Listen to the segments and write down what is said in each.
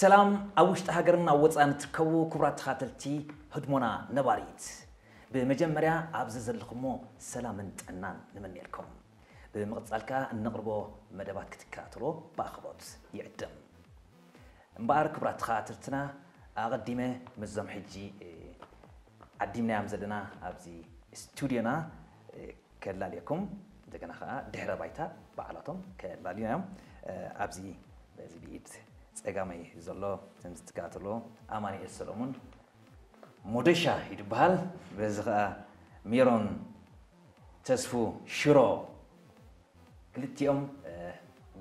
ሰላም ኣብ ውሽጢ ሃገርን ኣብ ወፃእን እትርከቡ ክቡራት ተኻተልቲ ህድሞና ነባሪት፣ ብመጀመርያ ኣብዚ ዘለኹሞ ሰላምን ጥዕናን ንምነየልኩም። ብምቕፃል ከኣ እነቕርቦ መደባት ክትከታተሎ ብኣኽብሮት ይዕድም። እምበኣር ክቡራት ተኻተልትና፣ ኣቐዲመ ምስዞም ሕጂ ዓዲምናዮም ዘለና ኣብዚ ስቱድዮና ከላልየኩም፣ እንደገና ከዓ ድሕረ ባይታ ባዕላቶም ከላልዩና እዮም። ኣብዚ በዚ ብኢድ ፀጋመይ ዘሎ፣ ከምዚ ትከታተልዎ፣ ኣማኑኤል ሰሎሙን ሞደሻ ይድበሃል። በዚ ከዓ ሜሮን ተስፉ ሽሮ፣ ክልቲኦም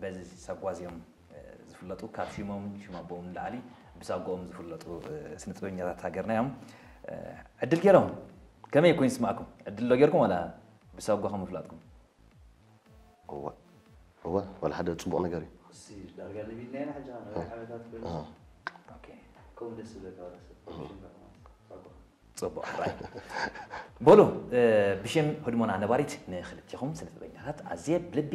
በዚ ሳጓ እዚኦም ዝፍለጡ፣ ካብ ሽሞም ሽም ኣቦኦም ንላዕሊ ብሳጓኦም ዝፍለጡ ስነ ጥበበኛታት ሃገርና እዮም። ዕድል ገይሮም ከመይ ኮይኑ ይስማዕኩም? ዕድል ዶ ገይርኩም ዋላ ብሳጓኹም ምፍላጥኩም? እወ እወ፣ ዋላ ሓደ ፅቡቕ ነገር እዩ። እሲ ዳርጋ ለሚድና ኢና ሕጂ ነዊሕ ዓመታት ኮይኑ እ፣ ኦኬ። ከምኡ ደስ ዝብለካ ወላ ሰብ ሽምካ ማለት ሳጓ ጽቡቕ ጥራይ። በሉ፣ ብሽም ህድሞና ነባሪት ንክልቲኹም ስነ ጥበበኛታት ኣዝየ ብልቢ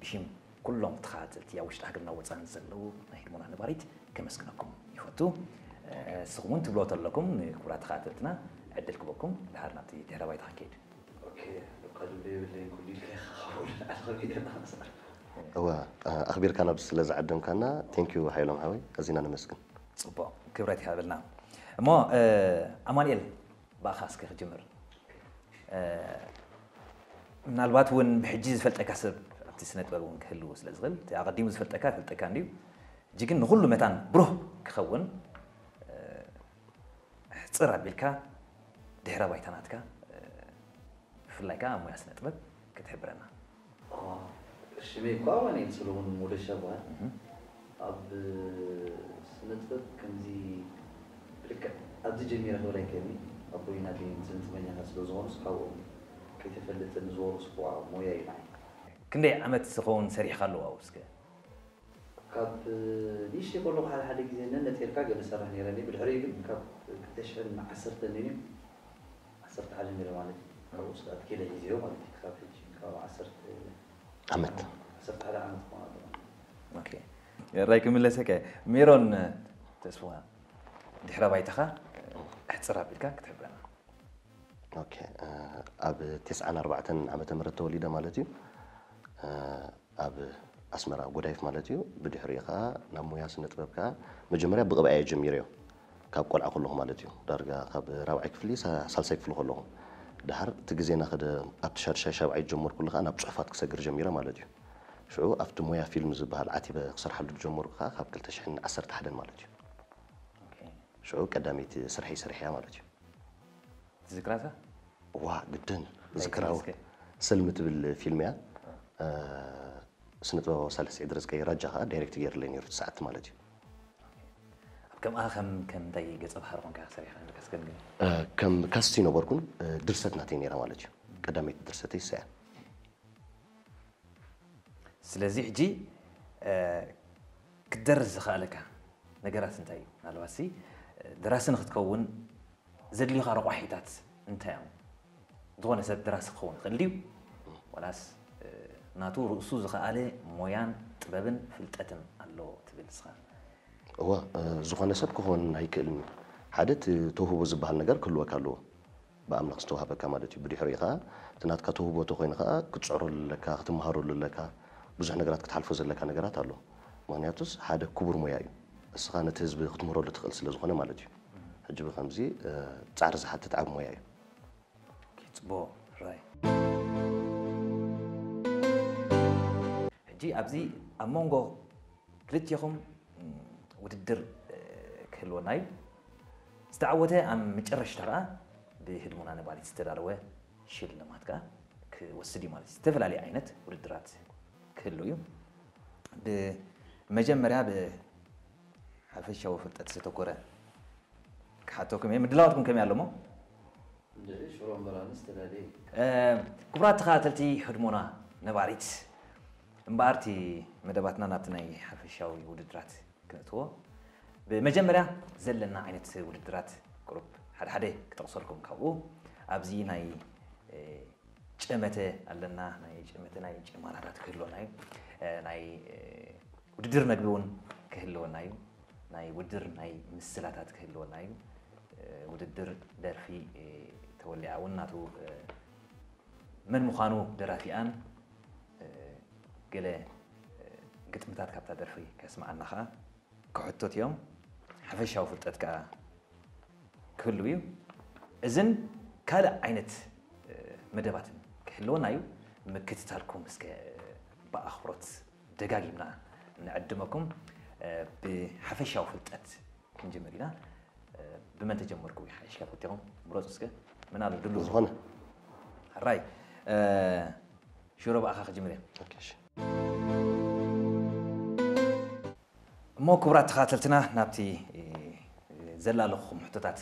ብሽም ኩሎም ተኸታተልቲ ኣብ ውሽጢ ሃገርና ወፃእን ዘለዉ ናይ ህድሞና ነባሪት ከመስግነኩም ይፈቱ። ንስኹም እውን ትብሎ ተለኩም ንክቡራት ተኸታተልትና ዕድል ክበኩም ድሃር ናብቲ ድሕረ ባይታ ክንከይድ። ኦኬ እኳ ድብሎ የብለይን ኩሉ ኢልካ ኢኻ ካብኡ ንላዕሊ ከቢድ እየ። እወ፣ ኣኽቢርካና ኣብዚ ስለ ዝዓደምካና፣ ቴንኪዩ ሓይሎም ሓወይ፣ ኣዚና ነመስግን። ጽቡቕ ክብረት ይሃበልና። እሞ ኣማንኤል፣ ብኣኻ እስከ ክጅምር። ምናልባት እውን ብሕጂ ዝፈልጠካ ሰብ ኣብቲ ስነ ጥበብ እውን ክህልው ስለ ዝኽእል፣ እቲ ኣቐዲሙ ዝፈልጠካ ይፈልጠካ እንድዩ። ሕጂ ግን ንኹሉ መታን ብሩህ ክኸውን ሕፅር ኣቢልካ ድሕረ ባይታ ናትካ፣ ብፍላይ ከዓ ኣብ ሞያ ስነ ጥበብ ክትሕብረና። ሽመይ እኳ ኣማኑኤል ሰሎሙን ሞደሻ ይበሃል። ኣብ ስነ ጥበብ ከምዚ ልክዕ ኣብዚ ጀሚረ ክብል ኣይክእልኒ። ኣቦይ ናተይ ስነ ጥበበኛታት ስለ ዝኾኑስ ካብኦም ከይተፈልጥኒ ዝወረስኩዋ ሞያ እዩ ንዓይ። ክንደይ ዓመት ዝኸውን ሰሪሕካ ኣለዎ ኣብኡ እስከ? ካብ ንእሽተይ ከለኹ ሓደ ሓደ ግዜ ነነጢርካ ገለ እሰርሕ ነይረ እየ። ብድሕሪኡ ግን ካብ ክልተ ሽሕን ዓሰርተን ነይሩ ዓሰርተ ሓደ ነይረ ማለት እዩ። ካብኡ ስለ ኣትኪለ ሒዘዮ ማለት እዩ። ካብ ሕጂ ካብ ዓሰርተ ዓመት ዓሰርተ ሓደ ዓመት ክኾን ኣለዎ። ኦኬ። ራይ ክምለሰከ ሜሮን ተስፋ ድሕረ ባይታኻ ሕፅር ኣቢልካ ክትሕብረና። ኦኬ፣ ኣብ ተስዓን ኣርባዕተን ዓመተ ምህረት ተወሊደ ማለት እዩ። ኣብ ኣስመራ ጎዳይፍ ማለት እዩ። ብድሕሪኡ ከዓ ናብ ሞያ ስነ ጥበብ ከዓ መጀመርያ ብቕብኣ እየ ጀሚረዮ። ካብ ቆልዓ ከለኹ ማለት እዩ። ዳርጋ ካብ ራብዓይ ክፍሊ ሳ- ሳልሳይ ክፍሊ ከለኹ። ድሓር እቲ ግዜና ከደ ኣብቲ ሻድሻይ ሻብዓይ ዝጀመርኩሉ ከዓ ናብ ፅሑፋት ክሰግር ጀሚረ ማለት እዩ። ሽዑ ኣብቲ ሞያ ፊልም ዝበሃል ዓቲበ ክሰርሓሉ ዝጀመርኩ ከዓ ካብ ክልተ ሽሕን ዓሰርተ ሓደን ማለት እዩ። ኦኬ። ሽዑ ቀዳመይቲ ስርሐይ ሰሪሐያ ማለት እዩ። ትዝክራታ? ዋ ግድን እንታይ ዝክራው ትብል እስከ? ስልሚ ትብል ፊልም እያ። ስነ ጥበባዊ ሳልሕ ስዒድ ርዝቀይ ራጃ ከዓ ዳይሬክት ገይርለይ ነይሩ እቲ ሰዓት ማለት እዩ። ኣብ ከምኣ ከም ከም እንታይ ገጸ ባህሪ ኮንካ ሰሪሕካ ነርካ እስከ ንገረኒ? ከም ካስት ይነበርኩን ድርሰት ናተይ ነይራ ማለት እዩ። ቀዳመይቲ ድርሰተይ እሳ እያ። ስለዚ ሕጂ ክትደርስ ዘኽኣለካ ነገራት እንታይ እዩ? ምናልባት ሲ ደራሲ ንክትከውን ዘድልዩኻ ረቋሒታት እንታይ እዮም? ዝኾነ ሰብ ደራሲ ክኸውን ይኽእል ድዩ? ዋላስ ናቱ ርእሱ ዝኸኣለ ሞያን ጥበብን ፍልጠትን ኣለዎ ትብል ንስኻ? እወ ዝኾነ ሰብ ክኾን ኣይክእልን እዩ። ሓደ እቲ ተውህቦ ዝበሃል ነገር ክህልወካ ኣለዎ። ብኣምላኽ ዝተዋህበካ ማለት እዩ። ብድሕሪኡ ከዓ እቲ ናትካ ተውህቦ ተኮይኑ ከዓ ክትፅዕረሉ ኣለካ፣ ክትመሃረሉ ኣለካ፣ ብዙሕ ነገራት ክትሓልፎ ዘለካ ነገራት ኣሎ። ምክንያቱስ ሓደ ክቡር ሞያ እዩ። እስኻ ነቲ ህዝቢ ክትምህረሉ ትኽእል ስለ ዝኾነ ማለት እዩ። ሕጂ ብከምዚ ፃዕሪ ዝሓትት ዓብ ሞያ እዩ። ጽቡቕ ራይ። ሕጂ ኣብዚ ኣብ መንጎ ክልቲኹም ውድድር ክህልወና እዩ። ዝተዓወተ ኣብ መጨረሽታ ከዓ ብህድሞና ነባሪት ዝተዳለወ ሽልማት ከዓ ክወስድ እዩ ማለት እዩ። ዝተፈላለዩ ዓይነት ውድድራት ክህሉ እዩ። ብመጀመርያ ብሓፈሻዊ ፍልጠት ዝተኮረ ክሓተኩም እየ። ምድላዋትኩም ከመይ ኣሎ እሞ? ሽሮ እምበራንስ ተዳለየ። ክቡራት ተኸታተልቲ ህድሞና ነባሪት፣ እምበኣርቲ መደባትና ናብቲ ናይ ሓፈሻዊ ውድድራት ክነእትዎ፣ ብመጀመርያ ዘለና ዓይነት ውድድራት ቁሩብ ሓደ ሓደ ክጠቕሰልኩም። ካብኡ ኣብዚ ናይ ጨመተ ኣለና፣ ናይ ጨመተ ናይ ጨማራታት ክህልወና እዩ። ናይ ውድድር መግቢ እውን ክህልወና እዩ። ናይ ውድድር ናይ ምስላታት ክህልወና እዩ። ውድድር ደርፊ ተወሊዓ እውን ናቱ መን ምዃኑ ደራፊኣን ገለ ግጥምታት ካብታ ደርፊ ከስምዓና ከዓ ክሕቶት እዮም። ሓፈሻዊ ፍልጠት ከዓ ክህሉ እዩ። እዝን ካልእ ዓይነት መደባትን ክህልወና እዩ። ምክትታልኩም እስከ ብኣኽብሮት ደጋጊምና ንዕድመኩም። ብሓፈሻዊ ፍልጠት ክንጅምር ኢና። ብመን ተጀመርኩ ይሓይሽ ካብ ክልቲኹም? ምረፁ እስከ። መን ኣሎ ድሉ ዝኾነ? ሕራይ። ሽሮ ብኣኻ ክጅምር እየ። እሞ ክቡራት ተኸታተልትና ናብቲ ዘላለኹም ሕቶታት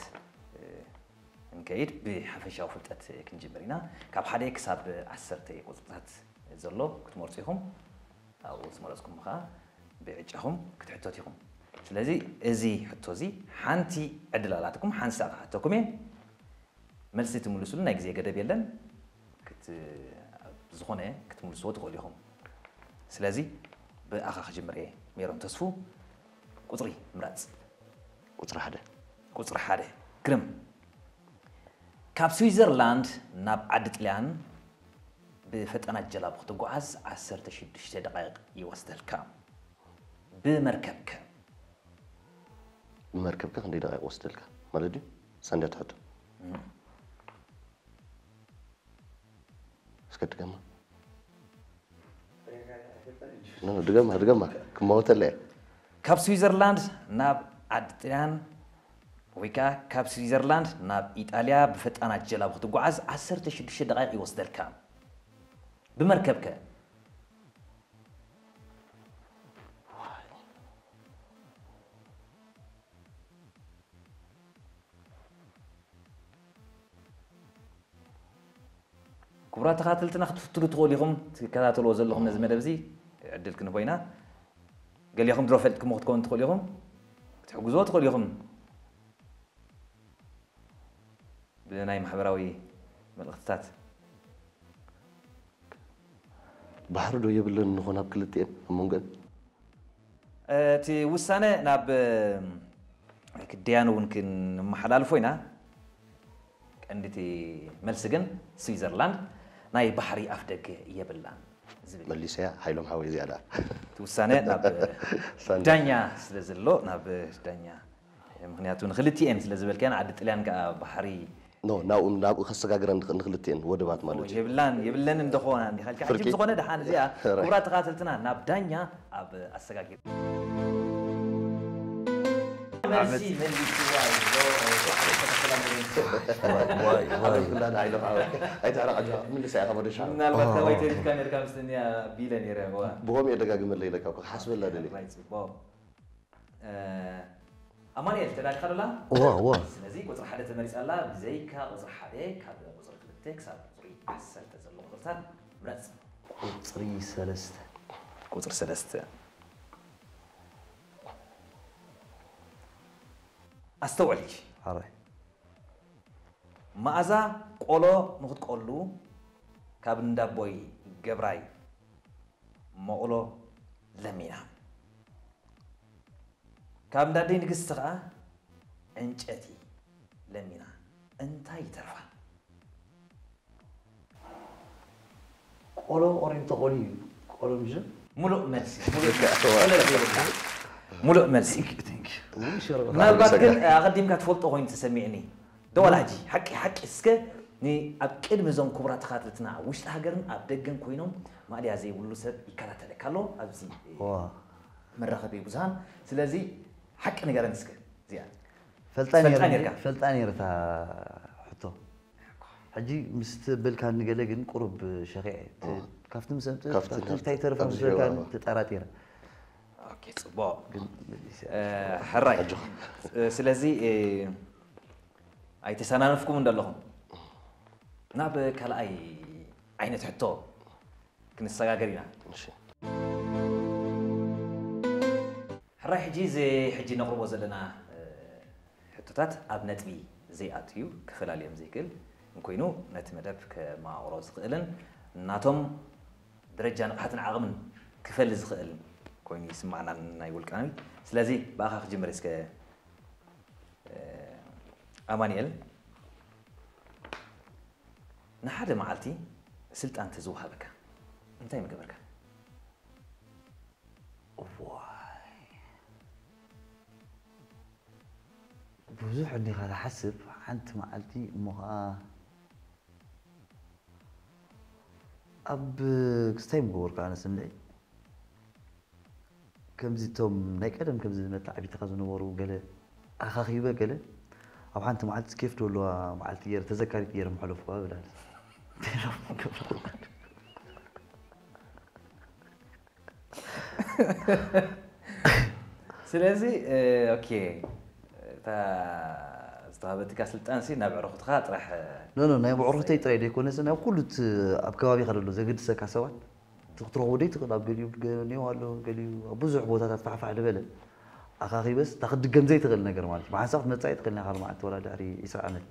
እንከይድ ብሓፈሻዊ ፍልጠት ክንጅምር ኢና። ካብ ሓደ ክሳብ ዓሰርተ ቁፅርታት ዘሎ ክትመርፁ ኢኹም። ኣብኡ ዝመረፅኩም ከዓ ብዕጫኹም ክትሕተቱ ኢኹም። ስለዚ እዚ ሕቶ እዚ ሓንቲ ዕድል ኣላትኩም፣ ሓንሳእ ክሓተኩም እየ። መልሲ ትምልሱሉ ናይ ግዜ ገደብ የለን። ክት-፣ ዝኾነ ክትምልስዎ ትኽእሉ ኢኹም። ስለዚ ብኣኻ ክጅምር እየ። ሜሮን ተስፉ፣ ቁፅሪ ምረፅ። ቁፅሪ ሓደ። ቁፅሪ ሓደ። ግርም። ካብ ስዊዘርላንድ ናብ ዓዲ ጥልያን ብፈጣናት ጀላቡ ክትጓዓዝ ዓሰርተ ሽዱሽተ ደቓይቕ ይወስደልካ። ብመርከብከ? ብመርከብከ ክንደይ ደቓይቕ ወስደልካ ማለት ድዩ? ሳንዳት ሕቶ። እስከ ድገማ። ኖ፣ ኖ፣ ድገማ፣ ድገማ። ክማወተላ እየ። ካብ ስዊዘርላንድ ናብ ዓዲ ጥልያን ወይ ከዓ ካብ ስዊዘርላንድ ናብ ኢጣልያ ብፈጣናት ጀላቡ ክትጓዓዝ ዓሰርተ ሽዱሽተ ደቓይቕ ይወስደልካ። ብመርከብከ? ክቡራት ተኸታተልትና ክትፍትኑ ትኽእሉ ኢኹም። ትከታተልዎ ዘለኹም ነዚ መደብ እዚ ዕድል ክንህቦ ኢና። ገሊኹም ድሮ ፈልጥኩሞ ክትከውን ትኽእሉ ኢኹም። ክትሕግዝዎ ትኽእሉ ኢኹም። ብናይ ማሕበራዊ መልእኽትታት። ባሕሪ ዶ የብለን ንኾን ኣብ ክልቲኤን ኣብ መንጎን? እቲ ውሳነ ናብ ክድያን እውን ክንመሓላልፎ ኢና። ቀንዲ እቲ መልሲ ግን ስዊዘርላንድ ናይ ባሕሪ ኣፍደገ የብላን ዝብል። መሊሰያ ሓይሎም ሓወይ እዚኣ ደኣ። እቲ ውሳነ ናብ ሳንዲ። ዳኛ ስለ ዘሎ ናብ ዳኛ። ምኽንያቱ ንክልቲኤን ስለ ዝበልካየን ዓዲ ጥልያን ከዓ ባሕሪ ኖ፣ ናብኡ፣ ናብኡ ከሰጋግረን ንኽ-፣ ንክልቲኤን ወደባት ማለት እዩ። የብላን፣ የብለን እንደኾና እንዲኻ ኢልካ። ሕጂ ፍርቂ። ብዝኾነ ደሓን እዚኣ ራይት። ክቡራት ተኸታተልትና ናብ ዳኛ ኣብ ኣሰጋጊር። መልሲ መሊስዋ ኣሎ። ዋይ፣ ዋይ፣ ዋይ። ኣበል ኩላ ንዓይሎም ዓወት። ኣይተዕረቕ ኣጆኻ፣ ምልሳ ኢኻ ወደ ሻዕ። ምናልባት ካባይ ተሪፍካ ነርካ ምስትንያ ቢለ ነይረ፣ እዋ። ብኸምኡ እየ ደጋግመለይ ኢለካ እኮ፣ ክሓስበላ ደልየ። ራይት፣ ጽቡቕ። እ፣ ኣማኑኤል፣ ተዳሊኻ ዶ ኣላ? እዋ፣ እዋ። ስለዚ ቁጽሪ ሓደ ተመሪጻ ኣላ። ብዘይካ ቁጽሪ ሓደ፣ ካብ ቁጽሪ ክልተ ክሳብ ቁጽሪ ዓሰርተ ዘሎ ቁጽርታት ምረጽ። ቁጽሪ ሰለስተ። ቁጽሪ ሰለስተ። ኣስተውዕል ሕጂ። ሓራይ። መኣዛ ቆሎ ንኽትቆሉ ካብ እንዳቦይ ገብራይ መቑሎ ለሚና። ካብ እንዳደይ ንግስቲ ኸኣ ዕንጨቲ ለሚና። እንታይ ይተርፋ? ቆሎ ኦሬንቶ ቆሊ እዩ። ቆሎ ምሽ? ሙሉእ መልሲ፣ ሙሉእ መልሲ። ቆሎ ዘይብላ። ሙሉእ መልሲ። Thank you, thank you። ምናልባት ግን ኣቐዲምካ ትፈልጦ ኮይኑ ተሰሚዕኒ። ዶ ዋላ ሕጂ? ሓቂ፣ ሓቂ እስከ ን-፣ ኣብ ቅድሚ እዞም ክቡራት ተኻተልትና ኣብ ውሽጢ ሃገርን ኣብ ደገን ኮይኖም ማእለያ ዘይብሉ ሰብ ይከታተለካ ኣሎ ኣብዚ ዋ። መራኸቢ ብዙሃን። ስለዚ ሓቂ ንገረን እስከ እዚኣ። ፈልጣ ትፈልጣ ነይረ፣ ነርካ? ፈልጣ ነይረ እታ ሕቶ። ሕጂ ምስ ትበልካ ንገለ ግን ቁሩብ ሸኺዐ። እ። ካብቲ ምስ ኣምጽእ፣ ካብቲ ካብቲ ናብ-፣ እንታይ ተረፈ ምስ በልካ ተጠራጢረ። ኦኬ፣ ጽቡቕ። ግን መሊሰ። እ፣ ሕራይ። ኣጆኻ። እ፣ ስለዚ፣ እ፣ ኣይተሰናነፍኩም እንዶ ኣለኹም። ናብ ካልኣይ ዓይነት ሕቶ ክንሰጋገር ኢና። እሺ። ሕራይ፣ ሕጂ እዚ ሕጂ ነቕርቦ ዘለና፣ እ፣ ሕቶታት ኣብ ነጥቢ ዘይኣቱ እዩ፣ ክፈላልዮም ዘይክእል እንኮይኑ፣ ነቲ መደብ ከመቓቕሮ ዝኽእልን ናቶም ደረጃ ንቕሓትን ዓቕምን ክፈሊ ዝኽእል ኮይኑ ይስማዕና ናይ ውልቃዊ። ስለዚ ብኣኻ ክጅምር እስከ ኣማኒኤል፣ ንሓደ መዓልቲ ስልጣን ተዝወሃበካ እንታይ ምገበርካ? ዋይ ብዙሕ እንዲኻ ትሓስብ ሓንቲ መዓልቲ እሞ ኸዓ ኣብ ክስታይ ምገበርካ ኣነስ እንደ ከምዚ እቶም ናይ ቀደም ከምዚ መተዓቢትኻ ዝነበሩ ገለ ኣኻኺበ ገለ ኣብ ሓንቲ መዓልቲ ኬፍ ደለዋ መዓልቲ ገይረ ተዘካሪት ገይረ ምሓለፍኩ ብላል ስለዚ ኦኬ እታ ዝተዋህበትካ ስልጣን ሲ ናብ ዕርኹትካ ጥራሕ ኖ ኖ ናይ ብዕርኹተይ ጥራይ ደይኮነስ ናብ ኩሉ እቲ ኣብ ከባቢኻ ዘሎ ዘገድሰካ ሰባት ክትረኽቦ ደይትኽእል ኣብ ገሊኡ ገኒዮ ኣሎ ገሊኡ ኣብ ብዙሕ ቦታታት ፋሕፋሕ ዝበለ ኣኻኺበስ እታ ክትድገም ዘይትኽእል ነገር ማለት ብሓንሳብ ክትመፅእ ኣይትኽእልን ኢኻ ልማዓት ወላ ድሕሪ ዒስራ ዓመት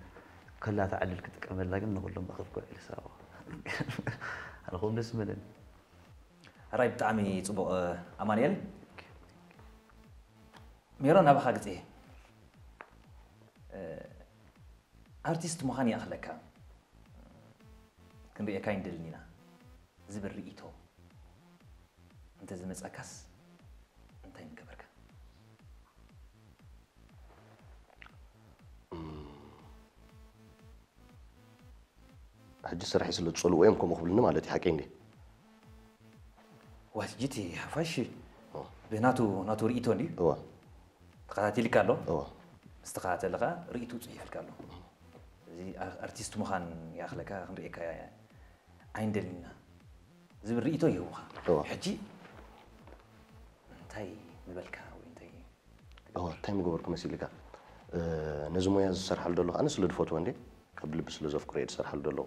ከላ ተዓልል ክጥቀመላ ግን ንኹሎም ኣኽብ ክውዕል ሰባ ኣነ ኹም ደስ ምለን ሕራይ ብጣዕሚ ፅቡቕ ኣማንኤል ሜሮን ናባኻ ግፅኤ ኣርቲስት ምዃን ይኣኽለካ ክንሪኤካ ይንደልን ኢና ዝብል ርእይቶ እንተዝመፀካስ እንታይ ምገበርካ? ሕጂ ስራሕ ስለ ዝፀልዎ እዮም ከምኡ ክብልኒ ማለት እዩ ሓቀይ እንዴ ዋስጅቲ ሓፋሽ ብናቱ ናቱ ርእይቶ እንዲ ተኸታቲልካ ኣሎ ምስተኸታተልኻ ርእይቱ ፅሒፍልካ ኣሎ እዚ ኣርቲስት ምዃን ይኣኽለካ ክንርእየካ ኣይንደልንና ዝብል ርእይቶ ይህቡኻ ሕጂ እንታይ ምበልካ ወይ እንታይ እንታይ ምገበርኩ መሲልካ ነዚ ሞያ ዝሰርሓሉ ዘለኹ ኣነ ስለ ዝፈትዎ እንዴ ካብ ልቢ ስለ ዘፍቅሮ እየ ዝሰርሓሉ ዘለኹ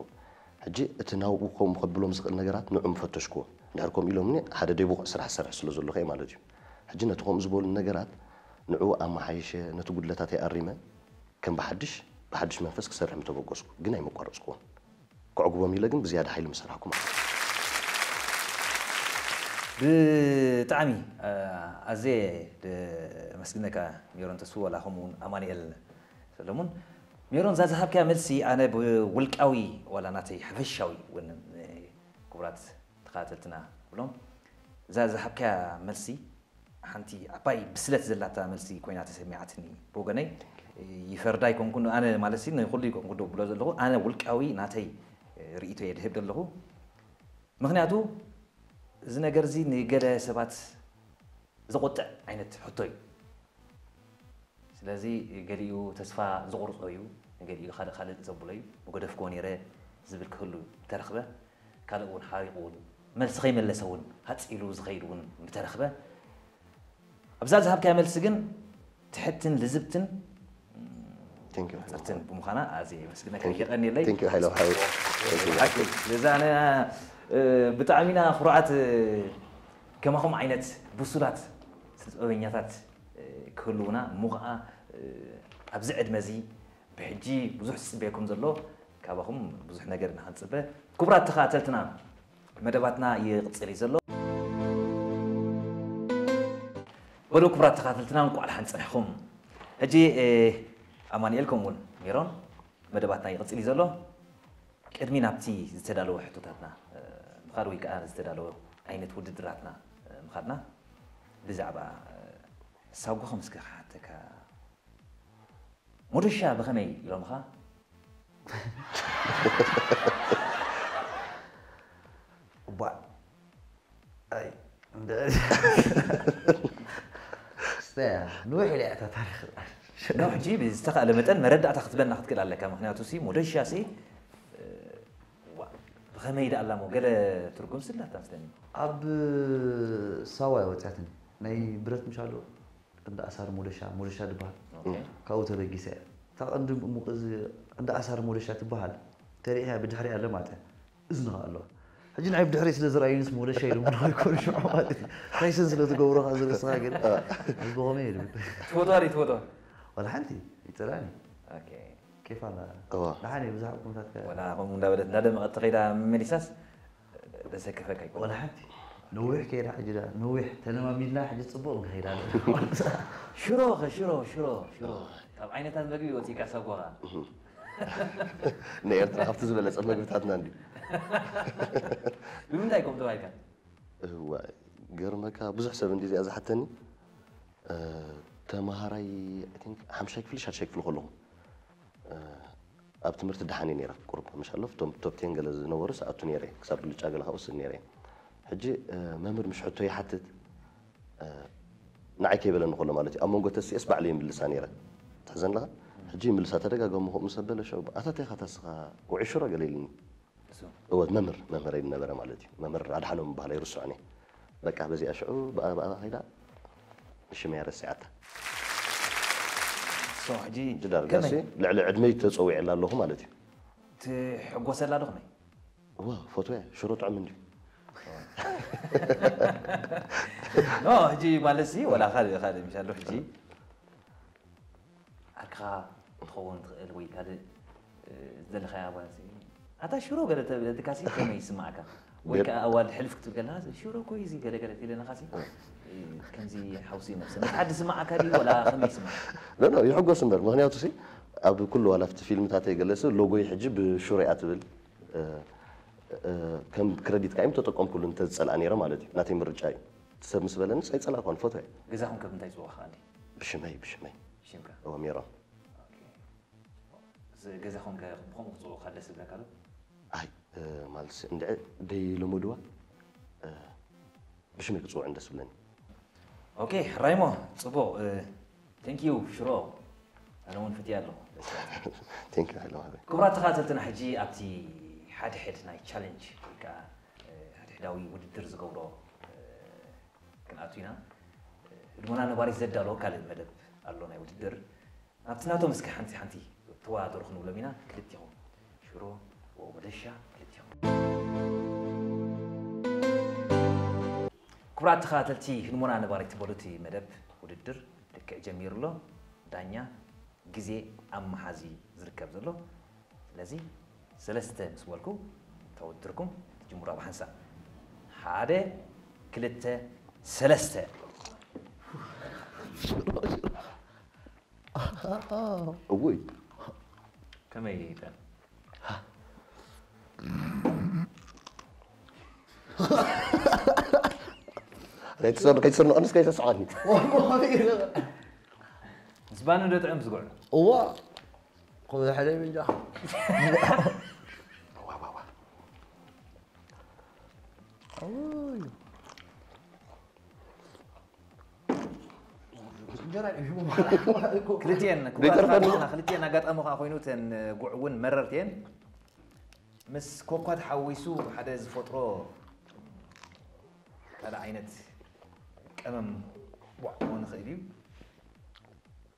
ሕጂ እቲ ናብኡ ከምኡ ከብሎም ዝኽእል ነገራት ንዑ ምፈተሽክዎ እንድሕር ከምኡ ኢሎምኒ ሓደ ደይ ብቑዕ ስራሕ ዝሰርሕ ስለ ዘለኹ እየ ማለት እዩ ሕጂ ነቲ ከምኡ ዝበሉ ነገራት ንዑ ኣመሓይሸ ነቲ ጉድለታተይ ኣሪመ ከም ብሓድሽ ብሓድሽ መንፈስ ክሰርሕ ምተበገስኩ ግን ኣይመቋረፅክዎን ከዕግቦም ኢለ ግን ብዝያዳ ሓይሊ ምሰራሕኩ ማለት እዩ። ብጣዕሚ ኣዝየ ደመስግነካ ሜሮን ተስፉ ዋላ ከምኡ እውን ኣማንኤል ሰለሙን ሜሮን እዛ ዝሃብካያ መልሲ ኣነ ብውልቃዊ ዋላ ናተይ ሓፈሻዊ እውን ክቡራት ተኸታተልትና ክብሎም እዛ ዝሃብካያ መልሲ ሓንቲ ዓባይ ብስለት ዘላታ መልሲ ኮይና ተሰሚዓትኒ ብወገነይ ይፈርዳ ኣይኮንኩን ኣነ ማለት ሲ ንኩሉ ይኮንኩ ዶ ብሎ ዘለኹ ኣነ ውልቃዊ ናተይ ርእይቶ እየ ድህብ ዘለኹ ምክንያቱ እዚ ነገር እዚ ንገለ ሰባት ዘቆጥዕ ዓይነት ሕቶ እዩ ስለዚ ገሊኡ ተስፋ ዘቑርጾ እዩ ንገሊኡ ካልእ ካልእ ዘብሎ እዩ ምገደፍክዎ ነይረ ዝብል ክህሉ ተረኽበ ካልእ እውን ሓሪቑ እውን መልሲ ከይመለሰ እውን ሃፂሉ ዝኸይድ እውን ምተረኽበ ኣብዛ ዝሃብካያ መልሲ ግን ትሕትን ልዝብትን Thank you. ፅርትን ብምዃና ኣዝየ የመስግነካ የቐንየለይ Thank you ሓይለ ሓዊ ሓቂ ስለዚ ኣነ ብጣዕሚና ኩርዓት ከማኹም ዓይነት ብሱላት ስነ ጥበበኛታት ክህልውና እሞ ከዓ ኣብዚ ዕድመ እዚ ብሕጂ ብዙሕ ዝፅበየኩም ዘሎ ካባኹም ብዙሕ ነገር ኢና ክንፅበ ክቡራት ተኸታተልትና መደባትና ይቕፅል እዩ ዘሎ በሉ ክቡራት ተኸታተልትና እንቋዕ ደሓን ፀናሕኹም ሕጂ ኣማንኤል ከምኡውን ሜሮን መደባትና ይቕፅል እዩ ዘሎ ቅድሚ ናብቲ ዝተዳለወ ሕቶታትና ምኻድ ወይ ከዓ ዝተዳለወ ዓይነት ውድድራትና ምኻድና ብዛዕባ ሳጓኹም እስከ ክሓተካ ሞደሻ ብኸመይ ኢሎምኻ እባ ኣይ እንደ ስተያ ንውሕ ኢለ እያ እታ ታሪክ ነው ሕጂ ብዝተኻእለ መጠን መረዳእታ ክትበና ክትክእል ኣለካ ምክንያቱ ሲ ሞደሻ ሲ ብኸመይ ደኣ ኣላሞ ገለ ትርጉም ስላታ መስለኒ ኣብ ሳዋ ወፅያትኒ ናይ ብረት ምሽ ኣሎ እንዳ ኣሳር ሞደሻ ሞደሻ ድበሃል ካብኡ ተበጊሰ እያ እታ ቀንዲ ሙቅ እዚ እንዳ ኣሳር ሞደሻ ትበሃል ተሪእያ ብድሕሪያ ኣለማጠ እዝንኻ ኣለዋ ሕጂ ንዓይ ብድሕሪ ስለ ዝረኣዩንስ ሞደሻ ኢሉ ምንዋ ይኮኑ ሽዑ ማለት እዩ ታይሰን ስለ ትገብሮ ከ ዝርእስኻ ግን ህዝቢ ከመይ ኢሉ ትፈትዋ ዶ ትፈትዋ ዋላ ሓንቲ ይጥላኒ ኬፍ ኣላ ደሓን እዩ ብዙሕ ኩነታት ዋላ ከምኡ እንዳበለት እንዳደመቐት ተኸይዳ መመሊሳስ ደሰከፈካ ይኮን ዋላ ሓንቲ ነዊሕ ከይዳ ሕጂ ዳ ነዊሕ ተለማሚድና ሕጂ ጽቡቕ ንኸይዳ ኣሎ። ሽሮ ኸ ሽሮ ሽሮ ሽሮ ካብ ዓይነታት መግቢ ወፂእካ ሳጓኻ ንኤርትራ ካብቲ ዝበለጸ መግብታትና እንዲ ብምንታይ ከም ተባሂልካ እዋ ገርመካ ብዙሕ ሰብ እንዲ እዚኣ ዝሓተኒ እ፣ ተመሃራይ I think ሓምሻይ ክፍሊ ሻድሻይ ክፍሊ ከለኹ እ፣ ኣብ ትምህርቲ ደሓን እየ ነይረ ቁሩብ ምሻሎ ቶም ቶፕ ቴን ገለ ዝነበሩ ሰኣቱ ነይረ ክሳብ ብልጫ ገለ ካብ ወስድ ነይረ ሕጂ እ፣ መምህር ምሽ ሕቶ ይሓትት እ፣ ንዓይ ከይበለኒ ከሎ ማለት እዩ ኣብ መንጎ ተስኤስ ባዕሉ ይምልሳ ነይረ ትሕዘን ኣለኻ ሕጂ ይምልሳ ተደጋገሙ ከምኡ ምስ ኣበለሸው ኣታ እንታይ ኢኻ ታስኻ ውዒ ሽሮ ገለ ኢልኒ እሱ እወ መምህር መምህረይ ዝነበረ ማለት እዩ መምህር ኣድሓኖም በሃል ኣይርስዖን እየ በቃ በዚኣ ሽዑ ብኣ ብኣ ከይዳ ሽመያ ረሲዓታ ሶ ሕጂ ዳርጋሲ ከመይ ልዕሊ ዕድመይ ተፀዊዕላ ኣለኹ ማለት እዩ ትሕጎሰላ ዶ ከመይ እወ ፎቶ እየ ሽሮ ጥዑም እንድዩ ኖ ሕጂ ማለት ሲ ወላ ካልእ ካልእ ምሻሎ ሕጂ ዓርክኻ ትኸውን ትኽእል ወይ ካልእ እ፣ ዝደለኻያ ጓል ኣንስተይቲ ኣታ ሽሮ ገለ ተብለትካ ሲ ከመይ ይስማዓካ ወይ ከዓ ኣዋልድ ሕልፍ ክትብል ከለኻ ሽሮ እኮ እዩ እዚ ገለ ገለ ትብለናኻ ሲ እ፣ ከምዚ ሓውሲ ነብሰ ምስ ሓዲ ዝስማዓካ ድዩ ወላ ከመይ ይስማዓካ ኖ ኖ ይሕጎስ እምበር ምክንያቱ ሲ ኣብ ኩሉ ዋላ ኣብቲ ፊልምታተይ ገለሲ ሎጎይ ሕጂ ብሽሮ እያ ትብል እ፣ እ፣ ከም ክረዲት ካይም ተጠቀምኩሉ እንተዝፀልኣ ነይረ ማለት እዩ ናተይ ምርጫ እዩ እቲ ሰብ ምስ በለንስ ኣይፀላእኳን ፈትወ ገዛኹም ከብ እንታይ ይፅውዑኻ እንዲ ብሽመይ ብሽመይ ሽምካ እወ ሜሮን ገዛኹም ከ ብኸምኡ ክፅውዑኻ ደስ ዝብለካ ዶ ኣይ እ፣ ማለት እንድዐ ደይ ለመድዋ እ፣ ብሽመይ ክፅውዑን ደስ ዝብለኒ ኦኬ ራይሞ ፅቡቕ ቴንክ ዩ ሽሮ ኣነ እውን ፍትያ ኣለኹ ቴንክ ዩ ሓይለ ማህበይ ክቡራት ተኸታተልትና ሕጂ ኣብቲ ሓድሕድ ናይ ቻለንጅ ወይ ከዓ እ፣ ሓድሕዳዊ ውድድር ዝገብሮ እ፣ ክንኣቱ ኢና ህድሞና ነባሪት ዘዳለዎ ካልእ መደብ ኣሎ ናይ ውድድር ናብቲ ናቶም እስኪ ሓንቲ ሓንቲ ተወዳደሩ ክንብሎም ኢና ክልቲኹም ሽሮ ወ መደሻ ክልቲኹም ክቡራት ተኸታተልቲ ህድሞና ነባሪት በሉቲ መደብ ውድድር ልክዕ ጀሚሩ ኣሎ ዳኛ ግዜ ኣብ መሓዚ ዝርከብ ዘሎ ስለዚ ሰለስተ ምስ በልኩ ተወድርኩም ትጅምሩ ኣብ ሓንሳብ ሓደ ክልተ ሰለስተ እውይ ከመይ ይጠን ከይትስርንቐንስ ከይተስዓኒ ምስ ባኒ ዶ ጥዕም ዝጉዕ እዋ ከምዚ ሓደ ምንጃ ክልቲኤን ክቡራት ተኸታተልትና ክልቲኤን ኣጋጣሚ ከዓ ኮይኑ እተን ጉዕ እውን መረርቲ እየን ምስ ኮኳ ተሓዊሱ ሓደ ዝፈጥሮ ካልእ ዓይነት ቀመም ዋዕ ክኸውን ይኽእል እዩ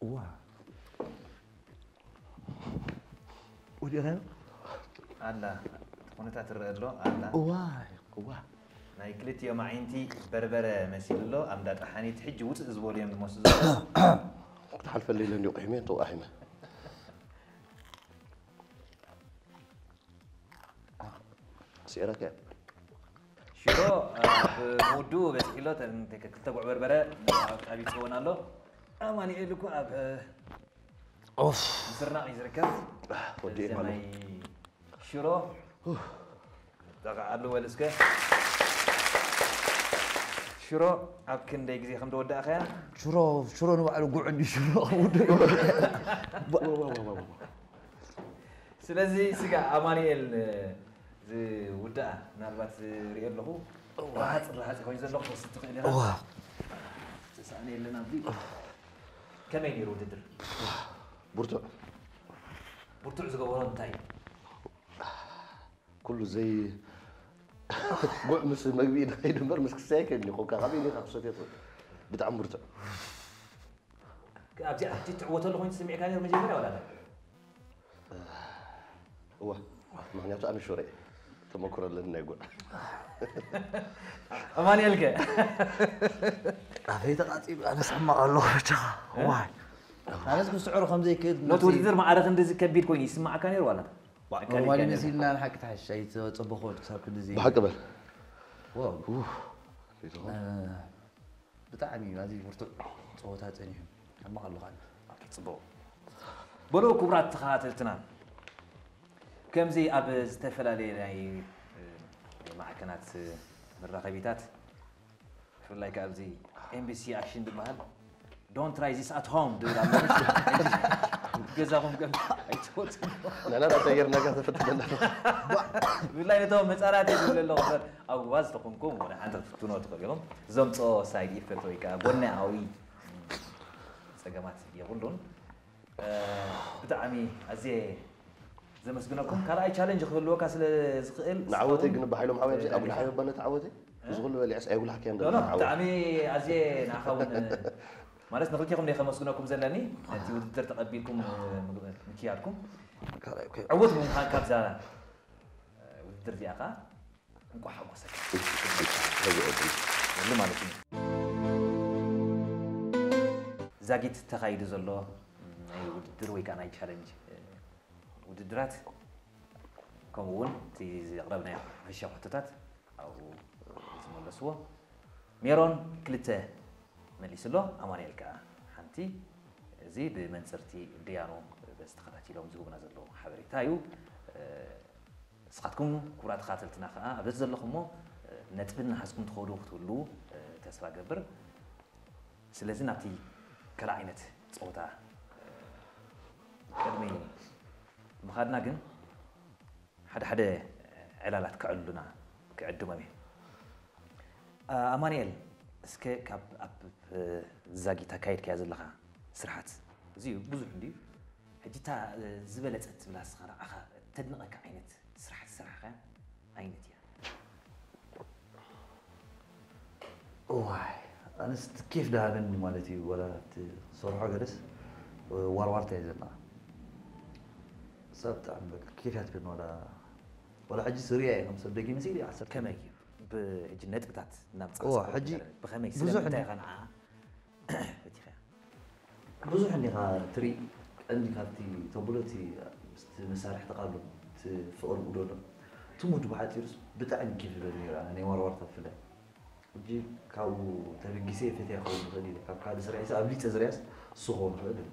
እዋ ወዲእኻዮ ኣላ እቲ ኩነታት ትረአ ኣሎ ኣላ እዋ እዋ ናይ ክልቲኦም ኣዒንቲ በርበረ መሲሉ ኣሎ ኣብ እንዳ ጠሓኒት ሕጂ ውፅእ ዝበሉ እዮም ዝመስሉ ዘለዉ ክትሓልፈለይ ኢለ እንዲዮ ቂሒመ ተወቂሒመ ስዒረካ እያ ሽሮ ኣብ ምውድኡ በፂሑ ኣሎ ተን ክልተ ጉዕ በርበረ ኣብ ጣቢብ ክኸውን ኣሎ ኣማኒኤል እኮ ኣብ ኦፍ ምስርናቕ እዩ ዝርከብ ወዲኤ ማለት ናይ ሽሮ ጠቕዓሉ በል እስከ ሽሮ ኣብ ክንደይ ግዜ ከም ተወዳእኸያ ሽሮ ሽሮ ንባዕሉ ጉዕ እንዲ ሽሮ ውዱ ስለዚ ስጋ ኣማኑኤል ዝውዳእ ምናልባት ዝሪኦ ኣለኹ ረሃፅ ረሃፅ ኮይኑ ዘለኹ ትወስድ ትኽእል ኢኻ እዋ ተሳእነ የለን ኣብዚ ከመይ ነይሩ ውድድር ብርቱዕ ብርቱዕ ዝገበሮ እንታይ እዩ ኩሉ ዘይ ጉዕ ምስ መግቢ ንኸይድ እምበር ምስ ክስታይ ከይድ ኮካ ካበይ ኔካ ክሰትዮ ትኽእል ብጣዕሚ ብርቱዕ ኣብዚኣ ሕጂ ትዕወተሉ ኮይኑ ስሚዕካ ነይሩ መጀመርያ ወላ እንታይ እዋ ምክንያቱ ኣነ ሹረ እየ ተመክሮ ኣለኒ ናይ ጉዕ ኣማንኤልከ ኣፈይ ተቃፂሉ ኣነ ሰማቕ ኣለኹ ብቻ ዋይ ኣነስ ክስዕሮ ከም ዘይክእል ነቲ ውድድር ማዕረ ክንድዚ ከቢድ ኮይኑ ይስማዓካ ነይሩ ዋላ ኖርማሊ መሲልና ንሓቂ ትሓሽሽ ኣይተፀበኾ ክሳብ ክንድዚ ብሓቂ በል ዋው ብጣዕሚ ኣዝዩ ብርቱዕ ፀወታ ፀኒሑ። ሕማቕ ኣለኻ። ፅቡቕ። በሉ ክቡራት ተኸታተልትና፣ ከምዚ ኣብ ዝተፈላለየ ናይ ማዕከናት መራኸቢታት፣ ብፍላይ ከኣ ኣብዚ ኤምቢሲ ኣክሽን ዝበሃል፣ don't try this at home ዝብል ኣሎ። ገዛኹም ከም ኣይትወፁ። ንሕና ዳ ተገይርናካ ተፈትነና። ብፍላይ ነቶም ህፃናት ዝብለ ኣለኹ እምበር፣ ኣብ ጎባዝ ተኾንኩም ወደ ሓንቲ ክትፍትኖ ትኽእሉ ኢኹም። ዘምፅኦ ሳይድ ኢፈክት ወይ ከዓ ጎናዊ ፀገማት የብሉን። ብጣዕሚ ኣዝየ ዘመስግነኩም። ካልኣይ ቻለንጅ ክህልወካ ስለ ዝኽእል ንዓወተይ ግን ብሓይሎም ሓወይ ኣብዚ ኣጉልሓዮ እባ ነቲ ዓወተይ እዚ ኩሉ በሊዐስ ኣየጉልሓካዮን ኖ፣ ኖ፣ ብጣዕሚ ኣዝየ ንዓኻ እውን ማለት ንክልቴኹም እየ ከመስግነኩም ዘለኒ፣ ነቲ ውድድር ተቐቢልኩም ምክያድኩም። ዕዉት ብምዃን ካብዛ ውድድር እዚኣ ኸዓ እንኳዕ ሓጎሰካ ይብሉ ማለት እዩ። ዛጊት ተኻይዱ ዘሎ ናይ ውድድር ወይ ከዓ ናይ ቻለንጅ ውድድራት፣ ከምኡ እውን እቲ ዘቕረብናዮ ሓፈሻዊ ሕቶታት ኣብኡ ዝመለስዎ። ሜሮን ክልተ መሊሱ ኣሎ፣ ኣማኑኤል ከዓ ሓንቲ። እዚ ብመንፅርቲ ድያኑ በዚ ተኸታቲሎም ዝህቡና ዘለዉ ሓበሬታ እዩ። ንስኻትኩም ክቡራት ተኸታተልትና ከዓ ኣብዚ ዘለኹሞ ነጥቢ እናሓዝኩም ትኸዱ ክትህልዉ ተስፋ እገብር። ስለዚ ናብቲ ካልእ ዓይነት ፀወታ ቅድሚ ምኻድና ግን ሓደ ሓደ ዕላላት ከዕልሉና ክዕድሞም እየ። ኣማኑኤል፣ እስከ ካብ ኣብ ዛጊት ኣካይድካዮ ዘለኻ ስርሓት፣ እዚ ብዙሕ እንድዩ፣ ሕጂ እታ ዝበለፀት ትብላ ንስኻ ንዓኻ ተድንቐካ ዓይነት ስራሕ ዝሰራሕካያ ዓይነት እያ? እዋይ ኣነስ ኬፍ ደሃበኒ ማለት እዩ። ዋላ እቲ ሰርሖ ገለስ ዋርዋርታ እየ ዘለና። እሳ ብጣዕሚ በቃ ኬፍ እያ ትብለኒ። ዋላ ዋላ ሕጂ ስሪያ እየ ከም ሰብ ደጊመ ሲል ዓሰርተ ከመይ እዩ? ብሕጂ ነጥብታት እናምጻእ እዋ፣ ሕጂ ብዙሕ እንታይ ኸንዓ ፈቲኸያ? ብዙሕ እንዲኻ ትርኢ ቀንዲ ካብቲ ተብሎ እቲ ምስቲ መሳርሒ ተቃሎ እቲ ፍቕሪ ጉደሎ እቲ ሙድ ብሓፂሩስ ብጣዕሚ ኬፍ ይበል ነይሩ። ኣነ ናይ ዋርዋርታ ብፍላይ ሕጂ ካብኡ ተበጊሰ ፈትያ ክኸውን ንኽእል ኢለ ካብ ካልእ ስርሒሰ ኣብሊፀ ዝርያስ እሱ ክኸውን ይኽእል እዩ።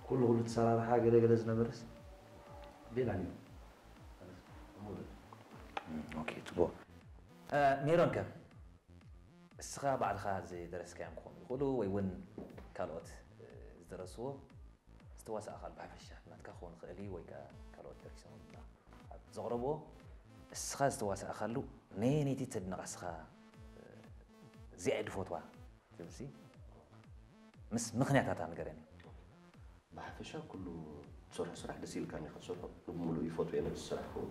ኩሉ ኩሉ እቲ ሰራርሓ ገለ ገለ ዝነበረስ ሌላ ነይሩ። ኦኬ፣ ጽቡቕ። ሜሮን ከ እስኻ ባዕልኻ ዝደረስካዮም ክኾኑ ይኽእሉ ወይ እውን ካልኦት ዝደረስዎ ዝተዋሳእኻሉ ብሓፈሻ ናትካ ክኸውን ይኽእል እዩ ወይ ከዓ ካልኦት ደሪሶም ኣብ ዘቕረብዎ እስኻ ዝተዋሳእኻሉ ነየነይቲ ተድንቓ እስኻ እዚኣ እየ ድፈትዋ ትብልሲ ምስ ምኽንያታታ ንገረኒ። ብሓፈሻ ኩሉ ትሰርሖ ስራሕ ደስ ኢልካ ኒኻ ትሰርሖ ብምሉእ ይፈትዎ እየ ነዚ ስራሕ ክውን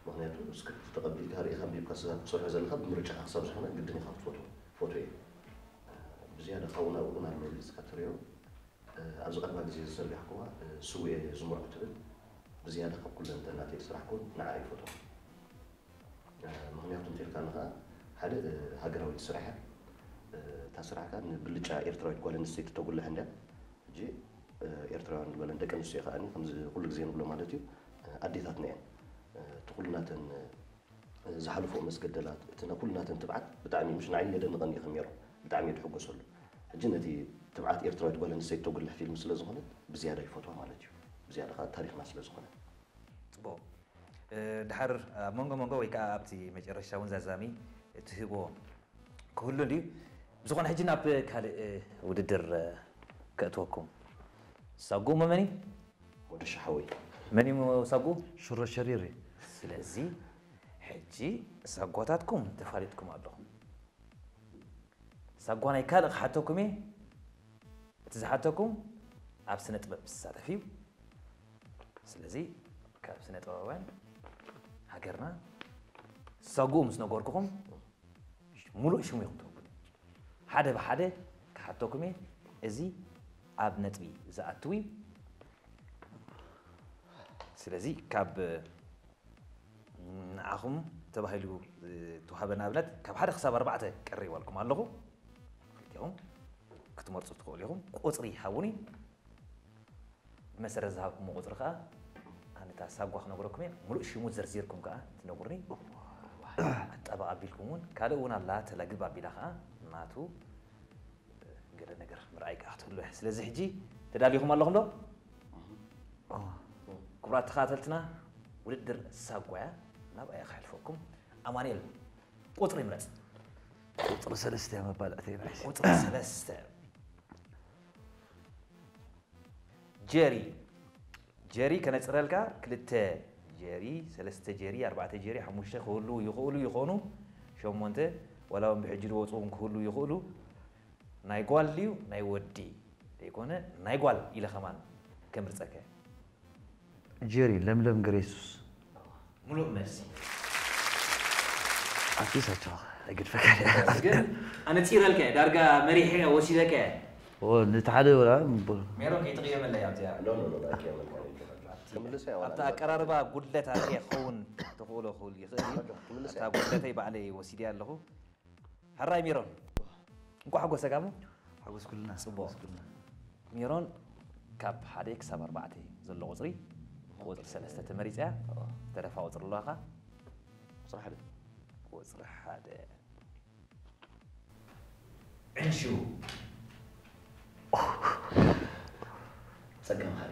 ምክንያቱ ስክሪፕት ተቐቢልካ ርኢኻ ኣንቢብካ ስዛ ክትሰርሖ ዘለካ ብምርጫኻ ክሳብ ዝኾነ ግድን ኢኻ ክትፈትዎ ፈትዎ እየ ብዝያዳ ካብኡ ናብኡ እውን ኣሎ ኢልካ ትሪኦ ኣብዚ ቀረባ ግዜ ዝዘርጋሕክዋ ስውእ እየ ዝምርዖ ትብል ብዝያዳ ካብ ኩለን ተናተይ ስራሕ ክውን ንዓ ይፈትዎ ምክንያቱ እንተልካ ንኻ ሓደ ሃገራዊት ስራሕ እያ እታ ስራሕ ከ ንብልጫ ኤርትራዊት ጓል ኣንስተይቲ ተጉልሕ እንድያ ሕጂ ኤርትራውያን ዝበለን ደቂ ኣንስትዮ ከኣ ከምዚ ኩሉ ግዜ ንብሎ ማለት እዩ ኣዴታትና እየን እቲ ኩሉ ናተን ዝሓልፎ መስገደላት እቲ ኩሉ ናተን ትብዓት ብጣዕሚ ምሽ ንዓይ የደንቐኒ ከም ሜሮን ብጣዕሚ እየ ድሕጎሰሉ ሕጂ ነቲ ትብዓት ኤርትራዊት ጓል ኣንስተይቲ ተጉልሕ ፊልም ስለ ዝኾነት ብዝያዳ ይፈትዋ ማለት እዩ ብዝያዳ ከኣ ታሪኽና ስለ ዝኾነ ጽቡቕ ድሓር ኣብ መንጎ መንጎ ወይ ከዓ ኣብቲ መጨረሻ እውን ዛዛሚ እትህቦ ክህሉ እንድዩ ብዝኾነ ሕጂ ናብ ካልእ ውድድር ከእትወኩም ሳጉ መመኒ ወደ ሸሓወይ መን እዩ ሳጉ ሽሮ ሸሪር እዩ ስለዚ ሕጂ ሳጓታትኩም ተፋሊጥኩም ኣለኹም ሳጓ ናይ ካልእ ክሓተኩም እየ እቲ ዝሓተኩም ኣብ ስነ ጥበብ ዝሳተፍ እዩ ስለዚ ካብ ስነ ጥበባውያን ሃገርና ሳጉኡ ምስ ነገርኩኹም ሙሉእ ሽሙ ኢኹም ትህቡኒ ሓደ ብሓደ ክሓተኩም እየ እዚ ኣብ ነጥቢ ዝኣትው እዩ ስለዚ ካብ ንዓኹም ተባሂሉ ዝተዋሃበ ንኣብነት ካብ ሓደ ክሳብ ኣርባዕተ ቀሪበልኩም ኣለኹ ክልቲኹም ክትመርፁ ትኽእሉ ኢኹም ቁፅሪ ሃቡኒ ብመሰረት ዝሃብኩሞ ቁፅሪ ከዓ ኣነታ ሳጓ ክነግረኩም እየ ሙሉእ ሽሙ ዘርዚርኩም ከዓ ትነግሩኒ ኣጠባ ኣቢልኩም እውን ካልእ እውን ኣላ ተለግብ ኣቢላ ከዓ ናቱ ገለ ነገር ምርኣይ ከዓ ክትህሉ እያ። ስለዚ ሕጂ ተዳሊኹም ኣለኹም ዶ? ክቡራት ተኸታተልትና፣ ውድድር ሳጓያ ናብ ኣያ ክሕልፈኩም። ኣማኑኤል፣ ቁፅሪ ይምረፅ። ቁፅሪ ሰለስተ እያ መባልዕተይ ናይ ቁፅሪ ሰለስተ። ጀሪ፣ ጀሪ ከነፅረልካ። ክልተ ጀሪ፣ ሰለስተ ጀሪ፣ ኣርባዕተ ጀሪ፣ ሓሙሽተ ክህሉ ይኽእሉ ይኾኑ፣ ሸሞንተ ዋላ እውን ብሕጂ ዝወፁ እውን ክህሉ ይኽእሉ። ናይ ጓል ድዩ ናይ ወዲ ዘይኮነ ናይ ጓል ኢለ ከማን ከምርፀከ። ጀሪ ለምለም ገረሱስ ሙሉእ መልሲ። ኣቲሳቸው ኣይገድፈካ ግን ኣነፂረልካ እየ፣ ዳርጋ መሪሐ እየ፣ ወሲደካ እየ። ንቲ ሓደ ወላ ሜሮን ከይትቕየመለይ ኣብዚኣ። ኖ ኖ ኖ ኣይቅየመልካ ይገባል። ትምልሰ እያ ዋላ ኣብታ ኣቀራርባ ጉድለት ኣለ ክኸውን ተኽእሎ ክህሉ ይኽእል እዩ። ትምልሰ ኣብታ ጉድለተይ ባዕለይ ወሲደ ኣለኹ። ሕራይ ሜሮን፣ እንኳዕ ሓጎሰካ እሞ። ሓጎስኩልና ጽቡቕ። ሜሮን፣ ካብ ሓደ ክሳብ ኣርባዕተ ዘሎ ቁፅሪ ቁፅሪ ሰለስተ ተመሪፀ እያ። ተረፋ ቁፅሪ ኣለዋኻ። ቁፅሪ ሓደ ቁፅሪ ሓደ ዕንሹ ፀገም ሃሪ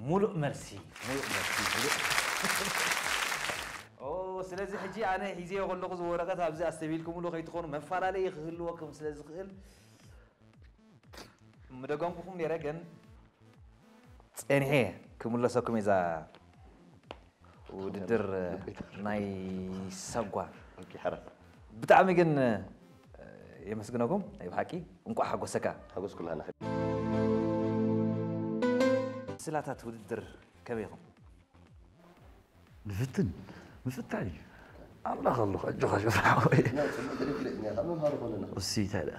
ሙሉእ መልሲ፣ ሙሉእ መልሲ፣ ሙሉእ። ኦ፣ ስለዚ ሕጂ ኣነ ሒዘዮ ከለኹ እዚ ወረቐት ኣብዚ ኣስተብሂልኩምሉ ከይትኾኑ፣ መፈላለዪ ክህልወኩም ስለ ዝኽእል ምደገምኩኹም ነይረ፣ ግን ጸኒሐ ክምለሰኩም እዛ ውድድር ናይ ሰጓ። ኦኬ፣ ሓራ ብጣዕሚ ግን የመስግነኩም ናይ ብሓቂ። እንቋዕ ሓጎሰካ። ሓጎስ ኩላና። ምስላታት ውድድር ከመይ ኢኹም? ንፍትን ምፍታን እዩ ኣምላኽ ኣለኹ ኣጆኻ ሽፍራ ወይ እና ፅቡቅ ገለ ፍለጥ እኛ ካብ መምሃሪ ኮነና እሱ ይታለ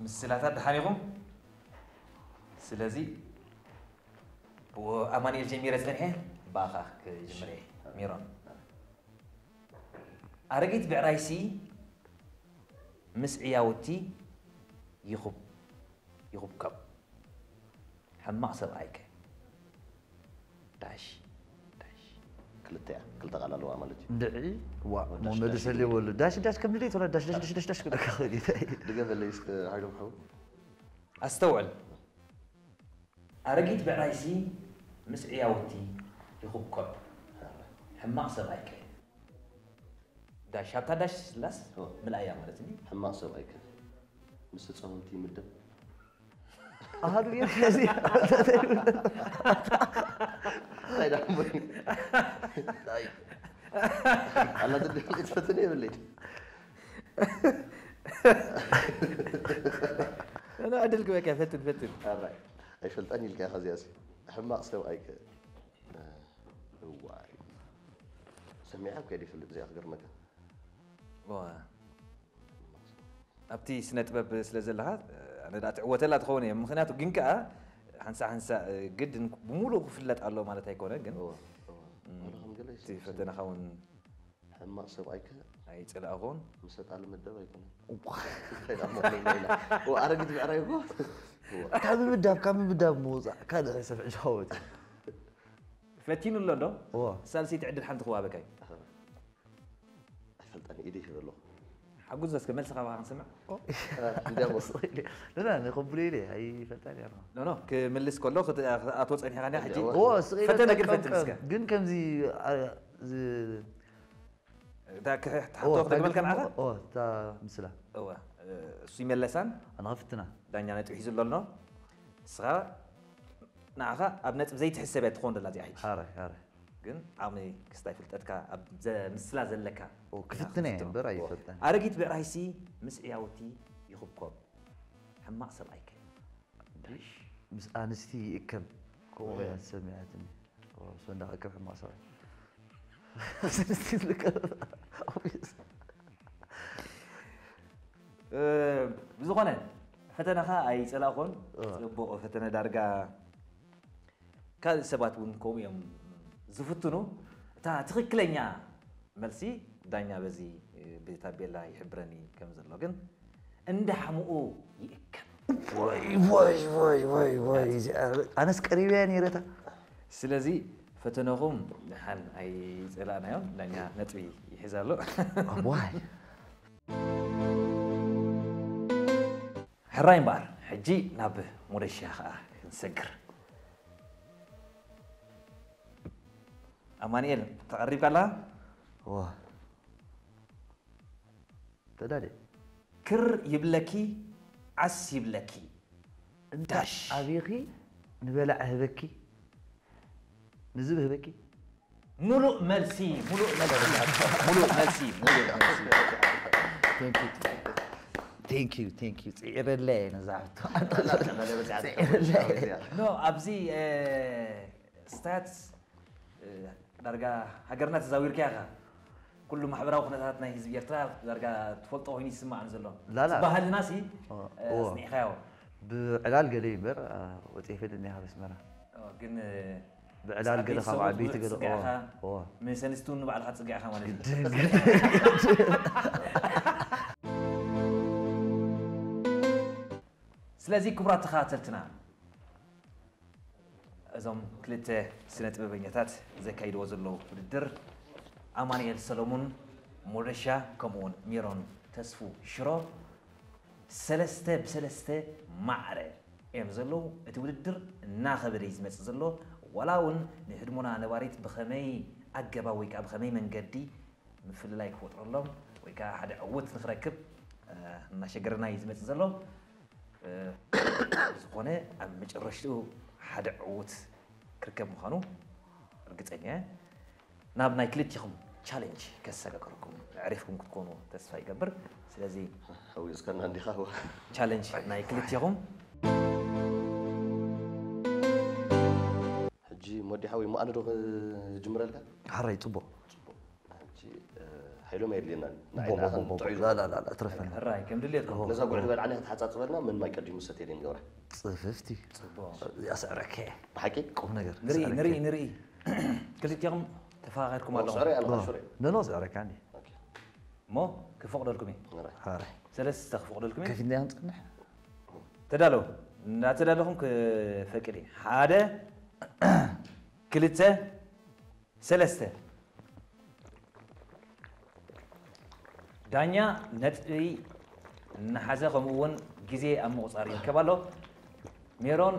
ምስላታት ደሓን ኢኹም? ስለዚ ብኣማኑኤል ጀሚረ ጸኒሐ ብኣኻ ክጅምር እየ። ሚሮን ኣረጊት ብዕራይሲ ምስ ዕያውቲ ይኹብ ይኹብከብ ሕማቕ ሰብኣይከ ዳሽ ዳሽ ክልተ እያ ክልተ ቃል ኣለዋ ማለት እዩ። ድዒ ዋ ሞ መልሰ ሊወሉ ዳሽ ዳሽ ከም ድሌት ወላ ዳሽ ዳሽ ዳሽ ዳሽ ዳሽ ክደካ ኸዲተ ድገመለይ እስከ ሓይሎም ሓው ኣስተውዕል። ኣረጊት ብዕራይሲ ምስ ዕያውቲ ይኹብኮብ ሕማቕ ሰብኣይከ ዳሽ ኣብታ ዳሽ ስላስ ኦ። ምልኣያ ማለት እዩ። ሕማቕ ሰብኣይከ ምስ ህፃውንቲ ይምደብ ኣሃዱ ጌርካ እዚ እንታይ ዳሞ ኣላ ትድል ክትፈትን የብለይ لا لا عدل كما كان فتن فتن ኣራይ ኣይፈልጣን ኢልካ ኢኻ እዚኣሲ ሕማቕ ሰብኣይከ እዋይ ሰሚዓ ከይደ ይፈልጥ እዚኣ ክገርመካ ዋ። ኣብቲ ስነ ጥበብ ስለ ዘለኻ ኣነ ዳ ትዕወተላ ትኸውን እየ። ምክንያቱ ግን ከኣ ሓንሳ ሓንሳ ግድን ብሙሉእ ክፍለጥ ኣሎ ማለት ኣይኮነ ግን እዋ እዋ ኣነ ከም ገለ እቲ ፈተናኻ እውን ሕማቕ ሰብኣይከ ኣይጸላእኹን። ምሰጣ ልምደብ ኣይኮነን እንታይ ዳሞ ኢላ ኣረጊት ብዕራይ እኮ ካብ ምምዳብ ካብ ምምዳብ ምውፃእ ካልእ ሰብሒ ሻወት ፈቲኑ ኣሎ ዶ? እዋ ሳልሰይቲ ዕድል ሓንቲ ክዋበካ እዩ። ኣይፈልጠን ኢደ ይህብ ኣለኹ ሓጉዝ እስከ መልሲ ካባኻ ክንሰምዕ። እንዲያሞ ንና ንኸብሉ ኢለ ኣይፈልጣን እያ ኖ ኖ ክምልስ ከሎ ክት- ኣቶ ጸኒሕካ ኒያ ሕጂ ኦ ስቕ ኢለ ፈተነ ግን ጠቀም- ፈትን እስከ። ግን ከምዚ ኣ- ዝ- እታ ክሕ- ትሓቶ ክደግመልካ ንዓኻ? ኦ እታ ምስላ እወ እሱ ይመለሳን ኣነ ክፍትና ዳኛ ነጥቢ ሒዙ ኣሎ ኣሎ ንስኻ ንዓኻ ኣብ ነጥቢ ዘይትሕሰብ እያ ትኾን ደላ እዚኣ ሕጂ ሓራይ ሓራይ ግን ዓቕሚ ክስታይ ፍልጠትካ ኣብ ዘ- ምስላ ዘለካ ኦ ክፍትና እየ እምበር ኣይፈልጠን ኣረጊት ብዕራይሲ ምስ ዕያውቲ ይኹብኮብ ሕማቕ ሰብኣይከ ምስ ኣንስቲ ይእከብ ከምኡ እያ ዝሰሚዐትኒ ሰንዳ ክእከብ ሕማቕ ሰብኣይ ብዝኾነ ፈተናኻ ኣይፀላእኹን ፅቡቕ ፈተነ ዳርጋ ካልእ ሰባት እውን ከምኡ እዮም ዝፍትኑ እታ ትኽክለኛ መልሲ ዳኛ በዚ ብታቤላ ይሕብረኒ ከም ዘሎ ግን እንዳ ሓሙኡ ይእከብ ወይ ወይ ወይ ወይ ወይ ኣነስ ቀሪበያ ነይረታ ስለዚ ፈተነኹም ደሓን ኣይጸላእናዮን፣ ዳኛ ነጥቢ ይሕዝ ኣሎ። እዋይ። ሕራይ እምበኣር፣ ሕጂ ናብ ሞደሻ ኸኣ ክንሰግር። ኣማኑኤል፣ ተቐሪብካ ኣለኻ? እዋ። ተዳልየ። ክር ይብለኪ፣ ዓስ ይብለኪ። እንተ ዳሽ። ኣቢኺ ንበላዕ ህበኪ፣ ንዝብ ህበኪ። ሙሉእ መልሲ፣ ሙሉእ መልሲ፣ ሙሉእ መልሲ፣ ሙሉእ መልሲ። Thank you, thank you, thank you። ጽዒረለይ ነዛ ሕቶ። ጽዒረለይ። ኖ፣ ኣብዚ፣ እ፣ ስታትስ፣ እ፣ ዳርጋ ሃገርና ተዛዊርካ ኢኻ። ኩሉ ማሕበራዊ ኩነታት ናይ ህዝቢ ኤርትራ ዳርጋ ትፈልጦ ኮይኑ ይስማዓኒ ዘሎ። ላላ። እቲ ባህልና ሲ፣ ኦ፣ እ፣ ኦ። ኣጽኒዕካዮ። ብዕላል ገለ እዩ እምበር፣ እ፣ ወጺኤ ይፈልጥ እኒኣ ካብ ኣስመራ። ኦ፣ ግን፣ እ፣ ብዕላል ገለ ካብ ዓበይቲ ገለ፣ ጽግዕኻ፣ ኦ፣ ኦ። ምስ ኣንስቲ እውን ንባዕልኻ ትጽግዕኻ ማለት እዩ። ግድን፣ ግድን፣ ግድን። ስለዚ ክቡራት ተኸታተልትና፣ እዞም ክልተ ስነ ጥበበኛታት ዘካይድዎ ዘለዉ ውድድር፣ ኣማኑኤል ሰሎሙን ሞደሻ ከምኡውን ሜሮን ተስፉ ሽሮ፣ ሰለስተ ብሰለስተ ማዕረ እዮም ዘለዉ። እቲ ውድድር እናኸበደ እዩ ዝመጽእ ዘሎ። ዋላ እውን ንህድሞና ነባሪት ብኸመይ ኣገባብ ወይ ከዓ ብኸመይ መንገዲ ምፍልላይ ክፈጥረሎም ወይ ከዓ ሓደ ዕውት ንኽረክብ፣ እ፣ እናሸገረና እዩ ዝመጽእ ዘሎ። እ፣ ዝኾነ ኣብ መጨረሽትኡ ሓደ ዕውት ክርከብ ምዃኑ ርግጸኛ እየ። ናብ ናይ ክልቲኹም ቻለንጅ ከሰጋግረኩም ኣዕሪፍኩም ክትኮኑ ተስፋ ይገብር። ስለዚ ሓዊስካና እንዲኻ። ቻለንጅ ናይ ክልቲኹም። ሕጂ ሞዲ ሓወይ፣ እሞ ኣነ ዶ ክጅምረልካ? ሓራይ፣ ጽቡቕ። ጽቡቕ። ሕጂ፣ እ፣ ሓይሎም ኣየድልየናን። ንዓይ ቦ፣ ቦ፣ ንዓኻን ቦ፣ ቦ፣ ጥዑይ ላ፣ ላ፣ ላ፣ ላ፣ እትረፈና። ሕራይ፣ ከም ድሌትኩም። ነዛ ጉዕ ዝበልዓና ክትሓጻጽበልና፣ መን ማይ ቀዲሙ ሰትየለይ ንገብራ። ጽፍፍቲ። ጽቡቕ። እዚኣ ስዕረከ። ብሓቂ? ቁም ነገር። ንርኢ፣ ስዕረከ። ንርኢ፣ ንርኢ። ክልቲኹም ተፈኻኺርኩም ኦ፣ ኣለኹም። ስዕረ፣ ኣነ ኦ፣ ስዕረ። ኖ፣ ኖ፣ ስዕረካ እንዲ። ኦኬ። እሞ ክፈቕደልኩም እየ። ሕራይ። ሕራይ። ሰለስተ ክፈቕደልኩም እየ። ከፊትና ክንጸንሕ። ተዳለዉ። እንዳተዳለኹም ክፈቅድ እየ። ሓደ፣ ክልተ፣ ሰለስተ። ዳኛ ነጥቢ እናሓዘ ከምኡ እውን ግዜ ኣብ ምቑጻር ይርከብ ኣሎ። ሜሮን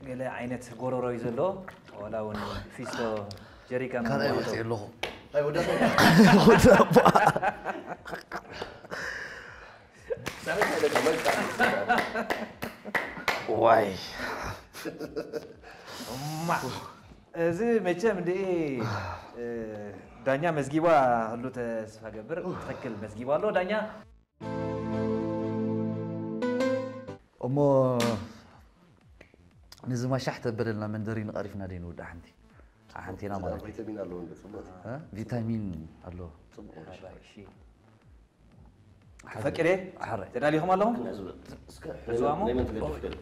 ገለ ዓይነት ጎረሮ እዩ ዘሎ፣ ዋላ እውን ፊስቶ ጀሪካን ካልኣይ እውን ወፂኡ ኣለኹ። ኣይ፣ ወዳእኩ። ወዳእኩ። ሳዕቤን እንታይ ደኣ? ዋይ። እማ፣ እዚ መቸም እንድኢ፣ እ፣ ዳኛ መዝጊባ ህሉ ተስፋ ገብር። ትኽክል፣ መዝጊባ ኣሎ ዳኛ። እሞ ነዚ ማሻሕ ተበለልና መንደሪን ቀሪፍና ደይ ንውዳእ ሓንቲ። ሓንቲና ማለት እዩ። ቪታሚን ኣለዎ እንዶ፣ ጽቡቕ። እ? ቪታሚን ኣለዎ። ጽቡቕ። እሺ። ፈቅደ? ሓራይ። ተዳሊኹም ኣለኹም? እስከ ሕዝዋ እሞ? ናይ መን ትገድፍ ገለ?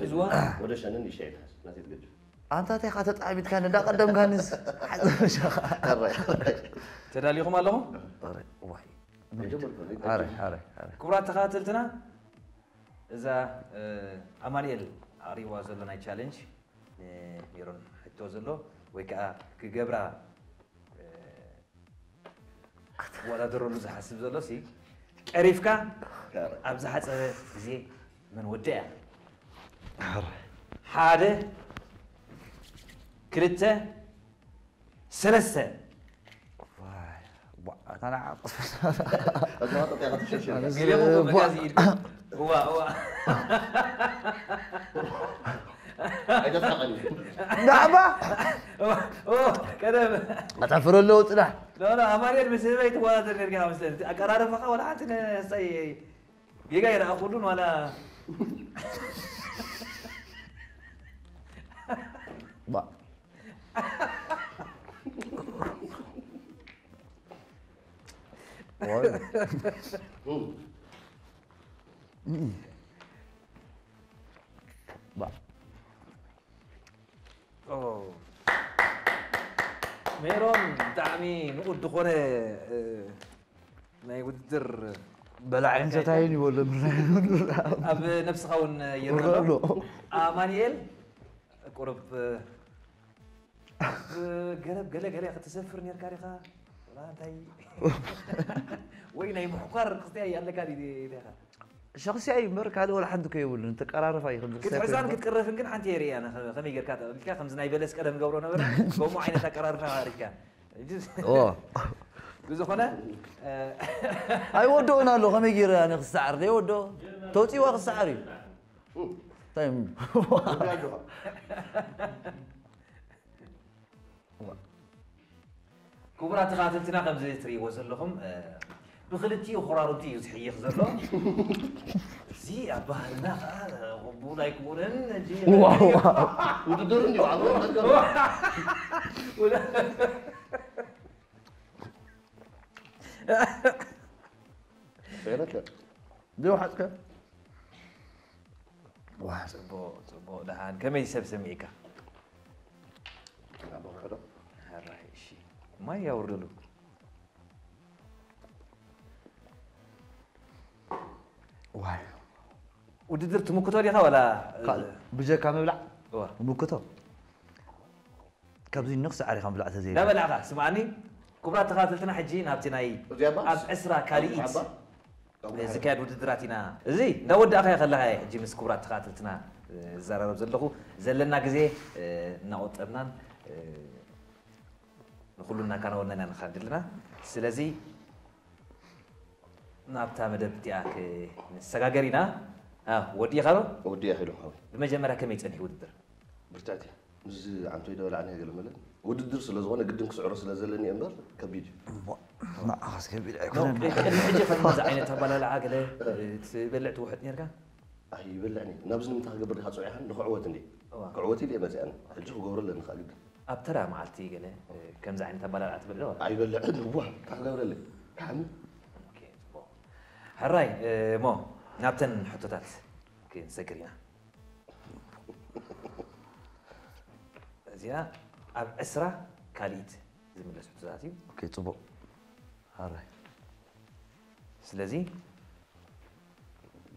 ሕዝዋ? ወደ ሸነን ይሻይል፣ ናተይ ትገድፍ። ኣንታ እንታይ ኢኻ ተጣዕሚትካኒ፣ እንዳቀደምካንስ? ሓራይ። ተዳሊኹም ኣለኹም? ኣረ፣ ዋይ። ኣይጀመርኩን፣ ኣይጀመርኩን። ኣረ፣ ኣረ፣ ኣረ። ክቡራት ተኸታተልትና፣ እዛ፣ እ፣ ኣማኑኤል ኣቕሪብዋ ዘሎ ናይ ቻለንጅ፣ ንሜሮን ሕቶ ዘሎ ወይ ከዓ ክገብራ፣ እ፣ ክወዳደረሉ ዝሓስብ ዘሎ ሲ፣ ቀሪፍካ ኣብ ዝሓፀረ ግዜ መን ወደያ? ሓደ፣ ክልተ፣ ሰለስተ። ዋይ፣ ዋ፣ ኣታ ንዓ፣ ኣታ ንዓ፣ ኣታ ንዓ። ገሊኹም እኮ መጋዚ ኢድኩም። እዋ፣ እዋ። ኣይተስሓቐኒ። ናዕባ! ኦ፣ ኦ፣ ቀደም። ኣታ ፍረ ኣለዎ ጽናሕ። ኖ፣ ኖ፣ ኣማኑኤል ምስ ህበይ ትወዳደር ነርካ መስለኒ። ኣቀራርባኻ ወላ ሓንቲ ነሳይ ጌጋ ይረኣኹሉን ዋላ። ባ። ባ። ኦ። ሜሮን ብጣዕሚ ንኡድ ዝኾነ፣ እ፣ ናይ ውድድር በላዕን ሰታይን ይበሎ። ኣብ ነብስኻ እውን ይረሎ። ይረሎ። ኣማኑኤል ቁሩብ፣ እ፣ ገለብ ገለ ገለ ክትሰፍር ነርካ ዲኻ? ወላ እንታይ? ወይ ናይ ምሕኳር ክስታይ ኣለካ ዲ-፣ ዲ-፣ ዲኻ? ሸኽሲያ እዩ እምበር ካልእ ወላ ሓንቲ እኮ የብሉን። ተቀራርፋ እዩ ከምዚ ክትሕዛን ክትቅረፍን ግን ሓንቲ የርእያ። ኣነ ከ-፣ ከመይ ጌርካ ተቐቢልካ ከምዚ ናይ በለስ ቀደም ገብሮ ነበረ። ከምኡ ዓይነት ኣቀራርፋ ኣሪፍካ። ኦ። ብዝኾነ፣ እ፣ ኣይወደኦን ኣሎ። ከመይ ገይረ ኣነ ክሰዓር ደይወደኦ? ተውፅእዋ ክሰዓር እዩ። እንታይ እም- ክቡራት ተኸታተልትና ከምዚ ትርእይዎ ዘለኹም፣ እ፣ ብክልቲኡ ኮራሩቲ እዩ ዝሕይኽ ዘሎ። እዚ ኣብ ባህልና ከዓ ቅቡል ኣይክቡልን፣ እዚ ዋው። ውድድር እንዲሁ ኣብ ነገር ዘይሓጥከ ጽቡቕ፣ ጽቡቕ። ደሓን ከመይ ሰብ ሰሚዕካ? ሕራይ፣ እሺ። ማይ ያውርድሉ። ዋይ ውድድር ትምክቶ ዲኻ ዋላ? ካልእ ብጀካ ምብላዕ እዋ። ምክቶ ካብዚ ንኽስ ዓሪኻ ምብላዕ ተዘይ እንዳበላዕኻ ስምዓኒ። ክቡራት ተኸታተልትና ሕጂ ናብቲ ናይ እዚኣ ባስ? ኣብ ዕስራ ካልኢት ሓባ? ዝካየድ ውድድራት ኢና። እዚ እንዳወዳእኻዮ ከለኻ እየ ሕጂ ምስ ክቡራት ተኸታተልትና ዝዘራረብ ዘለኹ። ዘለና ግዜ እናቆጠብናን ንኹሉ እናከናወንና ኢና ንኸድ ዘለና። ስለዚ ናብታ መደብ እቲኣ ክንሰጋገር ኢና። ኣዎ፣ ወዲእኻ ዶ? ወዲኣ ኸይዶም ሓወይ። ብመጀመርያ ከመይ ጸኒሑ ውድድር? ብርትዕቲ ምስዚ ዓንቶይ ደበላዕኒ ገለ መለን ውድድር ስለ ዝኾነ ግድን ክስዕሮ ስለ ዘለኒ እምበር ከቢድ እዩ። ንዓኻስ ከቢድ ኣይኮነን። ቅድሚ ሕጂ ከምዚ ዓይነት ኣባላልዓ ገለ ትበልዕ ትውሕጥ ነርካ? ኣይበልዕን እየ። ናብዚ ንምንታይ ክገብር ዲኻ ፀዊዕኻን ንክዕወት እንዴ? እዋ። ክዕወት ኢለ እየ መፅኣኒ። ሕጂ ክገብሮ ኣለኒ ከዓ ግድን። ኣብ ተራ መዓልቲ ገለ ከምዚ ዓይነት ኣባላልዓ ትበልዕ ዶ? ኣይበልዕን እዋ እንታይ ክገብረለይ? ክሓሚ ኦኬ፣ ጽቡቕ። ሕራይ እሞ ናብተን ሕቶታት ክንሰግር ኢና። እዚኣ ኣብ ዕስራ ካልኢት ዝምለስ ሕቶታት እዩ። ኦኬ፣ ጽቡቕ። ሕራይ። ስለዚ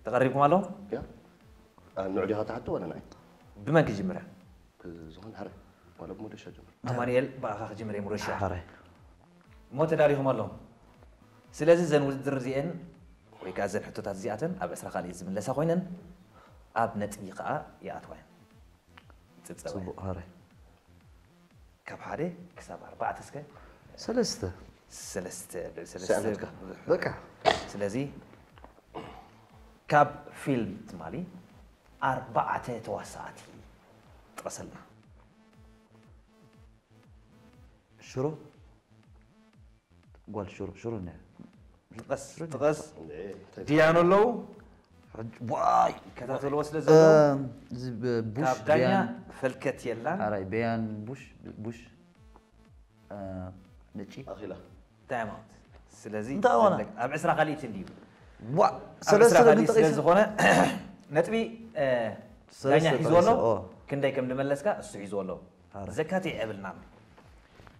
ተቐሪብኩም ኣለኹም? ያ ንዑ ዲኻ ትሓቶ ዋላ ንዓይ? ብመን ክጅምር? ብዝኾነ ሕራይ ዋላ ብሞደሻ ጀምር። ኣማኑኤል ብኣኻ ክጅምር እየ ሙረሻ። ሕራይ። እሞ ተዳሊኹም ኣለኹም። ስለዚ እዘን ውድድር እዚአን ወይ ከዓ እዘን ሕቶታት እዚኣተን ኣብ ዕስራ ካልኢት ዝምለሳ ኮይነን ኣብ ነጥቢ ከዓ ይኣትዋ እየን። ይፅብፀባ እየን። ጽቡቕ። ሕራይ። ካብ ሓደ ክሳብ ኣርባዕተ እስከ ሰለስተ። ሰለስተ ልዕሊ ሰለስተ ሰኣነትካ። በቃ። ስለዚ ካብ ፊልም ትማሊ ኣርባዕተ ተዋሳእቲ ጥቐሰልና። ሽሮ ጓል ሽሮ ሽሮ ነ ጥቐስ ጥቐስ። ዲያኑ ኣለዉ። ዋይ ከታተልዎ ስለ ዘለዉ እዚ ብ- ቡሽ ካብ ዳኛ በያን ፈልከት የላን። ኣራይ በያን ቡሽ ቡሽ እ፣ ነጪ ኣኺላ ታይም ኣውት። ስለዚ እንታይ ኾነ? ዘለካ- ኣብ ዕስራ ካልኢት እንድዩ። ዋ ኣብ ሰለስተ ዕስራ ካልኢት ንጠቂስ ስለ ዝኾነ ነጥቢ እ፣ ሰለስተ ዳኛ ሒዙ ጠቂስ ኣሎ። ኦ ክንደይ ከም ዝመለስካ እሱ ሒዙ ኣሎ። ኣረ። ዘካቲ የብልናን።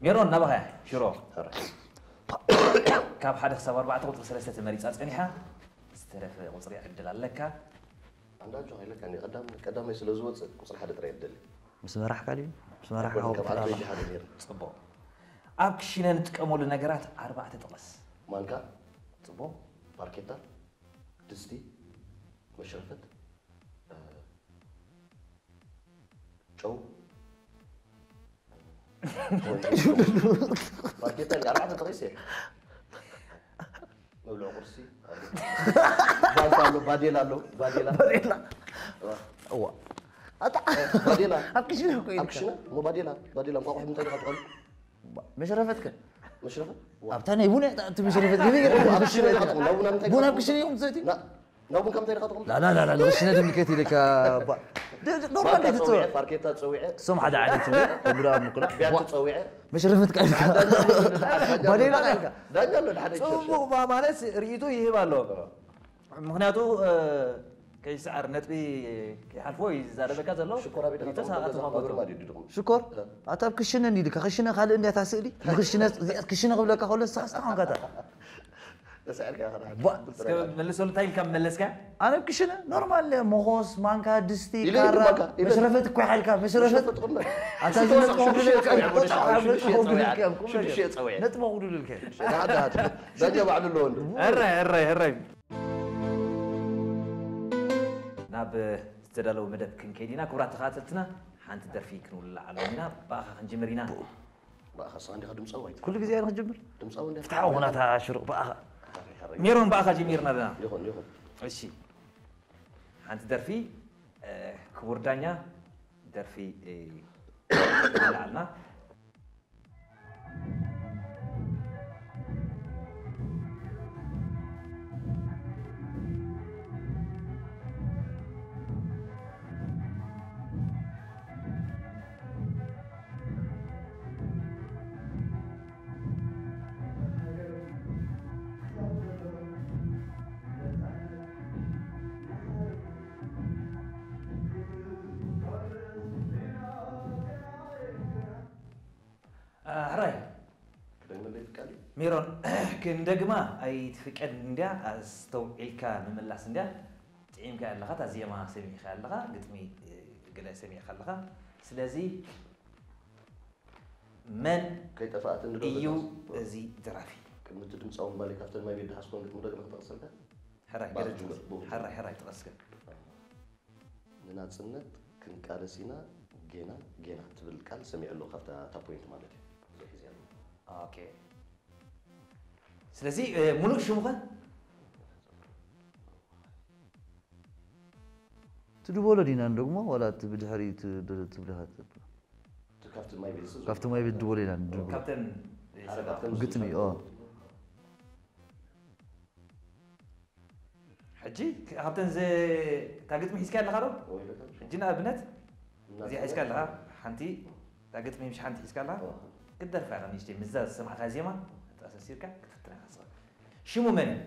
ሜሮን ናባኻ እያ። ሽሮ ካብ ሓደ ክሳብ ኣርባዕተ ቁፅሪ ሰለስተ ተመሪፃ ፀኒሓ። ዝተረፈ ቁፅሪ ዕድል ኣለካ። ኣንዳጆ ኢለካ እኔ ቀዳም ቀዳማይ ስለ ዝወፅእ ቁፅሪ ሓደ ጥራይ ይደሊ ምስ መራሕካ ድዩ ምስ መራሕካ ኣይኮነን ካብ ከምኡ ኣቶ ትላለኻ? ይሓደ ነይሩ ፅቡቕ። ኣብ ክሽነ ንጥቀመሉ ነገራት ኣርባዕተ ጥቐስ። ማንካ ፅቡቕ። ፋርኬታ ድስቲ መሽረፈት እ፣ ጨው ፋርኬታ ኣርባዕተ ጥቕስ እየ መብልዒ ቁርሲ ኣሎ። ባንካ ኣሎ ባዴላ ኣሎ ባዴላ እዋ ኣታ ባዴላ ኣብ ክሽነ እኮ ኣብ ኢልካ ክሽነ ሞ ባዴላ ባዴላ እንቋቑሖ ምንታይ ኢኻ ትቐሉ መሽረፈትከ መሽረፈት ኣብታ ናይ ቡን እያ እቲ መሽረፈት ገበይ ገይርካ ኣብ ክሽነ ኢኻ ትቐሉ ናብ ቡና ምንታይ ቡን ኣብ ክሽነ እዮም ዘይቲ ናብ ቡን ከምታይ ኢኻ ትቐሉ ላላላላ ንክሽነ ድምልከት ኢለካ ባ ደ- ኖርማል ባንካ ደይ ትፅውዕ ፀዊዐ ፋርኬታ ፀዊዐ እሶም ሓደ ዓይነት ትብል ከምኡ ደኣ ምኩላ ቢያቲ ፀዊዐ መሽረፈት ቃልካ ባዴላ ቃልካ ዳኛ ኣሎ ሓደ ይሸርሸር ፅቡቕ ባ ማለት ርእይቶ ይህብ ኣሎ። ምክንያቱ እ፣ ከይሰዓር ነጥቢ ከይሓልፎ እዩ ዝዛረበካ ዘሎ። ሽኮር ኣብ ኢድካ ርእይቶ ተቐምጦ ሰዓት ገዛ ተማጎቶ። መብርህ ማለት እዩ ድኹም ሽኮር ኣታ ኣብ ክሽነ እንዲልካ ክሽነ ካልእ እንዲያ ታስእሊ ንክሽነ እዚኣ ክሽነ ክብለካ ከሎ ንስኻ ስኻ ኮንካ እታ ተሳዒርካ ኢኻ። ባ- እስከ መልሰሉ እንታይ ኢልካ መለስካ? ኣነ ኣብ ክሽነ ኖርማል መኾስ ማንካ ድስቲ ኢለ ካራ ይግባካ፣ ኢለ- መሽረፈት እኳ ሓልካ መሽረፈት መሽረፈት ቁና። ኣታ ሽቶ ዝመጽእ ሳዕ ሽዱሽተ ወግድ የጸውዕ፣ ወደ ወጣ ሻዕ ሽዱሽተ ወግድ የጸውዕ፣ ልከም ቁም ሽዱሽተ ነገር። የጸውዕ። ነጥብ ወግድ ልከም ደሓ፣ ደሓ፣ ዳኛ ባዕሉ ኣለዎ እንዶ። ሕራይ ሕራይ ሕራይ። ናብ ዝተዳለወ መደብ ክንከይድ ኢና። ክቡራት ተኸታተልትና ሓንቲ ደርፊ ክንውልዓ ኣለና ኢና። ብኣኻ ክንጅምር ኢና። ብኣኻ ስኻ እንዲኻ ድምፃዊ ኣይትፍልጥ። ኩሉ ግዜ ኢና ክንጅምር ድምፃዊ እንዲኻ ፍትሓዊ ኩናታ ሽሩቕ ብኣኻ ሓረይ፣ ሓረይ። ሜሮን ብኣኻ ጀሚርና ኣለና። ይኹን፣ ይኹን። እሺ ሓንቲ ደርፊ እ፣ ክቡር ዳኛ ደርፊ እ፣ ንውልዓልና። ሕራይ ክደግመለይ ፍቃድ እዩ። ሜሮን ክንደግማ ኣይትፍቀድ እንድያ። ኣስተውዒልካ ምምላስ እንድያ። ጥዒምካ ኣለኻ እታ ዜማ ሰሚዕካ ኣለኻ ግጥሚ ገለ ሰሚዕካ ኣለኻ። ስለዚ መን ከይጠፋእትኒ ዶ እዩ በጃ? እዚ ደራፊ? ቅድሚ እቲ ድምፃዊ ምባለይ ካብተን ማይ ቤት ድሓስኮን ግጥሚ ደግመ ክጠቕሰልካ? ሕራይ ባል ገለ ጅምር፣ ጥቕስ- ብኡ። ሕራይ ሕራይ ጥቐስከ ንናጽነት ክንቃለስ ኢና ጌና ጌና ትብል ቃል ሰሚዐ ኣለኹ ካብታ እታ ፖይንት ማለት እዩ። እዚኣ ሒዘ ኣለኹ። ኦኬ። ስለዚ እ፣ ሙሉእ ሽሙኸ? ትድበሎ ዲና ንደግሞ ዋላ እቲ ብድሕሪ ትብልኻ ትብል እቲ ካብቲ ማይ ቤት ዝስብ ካብቲ ማይ ቤት ድበሎ ኢና ንድግሞ ካብተን ሓደ ካብተን ግጥሚ ዝስብ ኦ ሕጂ ካብተን ዘ እታ ግጥሚ ሒዝካ ኣለኻ ዶ? ወይ በቃ። ሕጂ ንኣብነት እና እዚኣ ሒዝካ ኣለኻ ሓንቲ እታ ግጥሚ ምሽ ሓንቲ ሒዝካ ኣለኻ ኦ። ክትደርፋ ኢኻ ንእሽተይ ምዛ ዝሰማዕካ ዜማ ተኣሳሲርካ ክትፍትና ኢኻ ንስኻ። ሽሙ መን እዩ?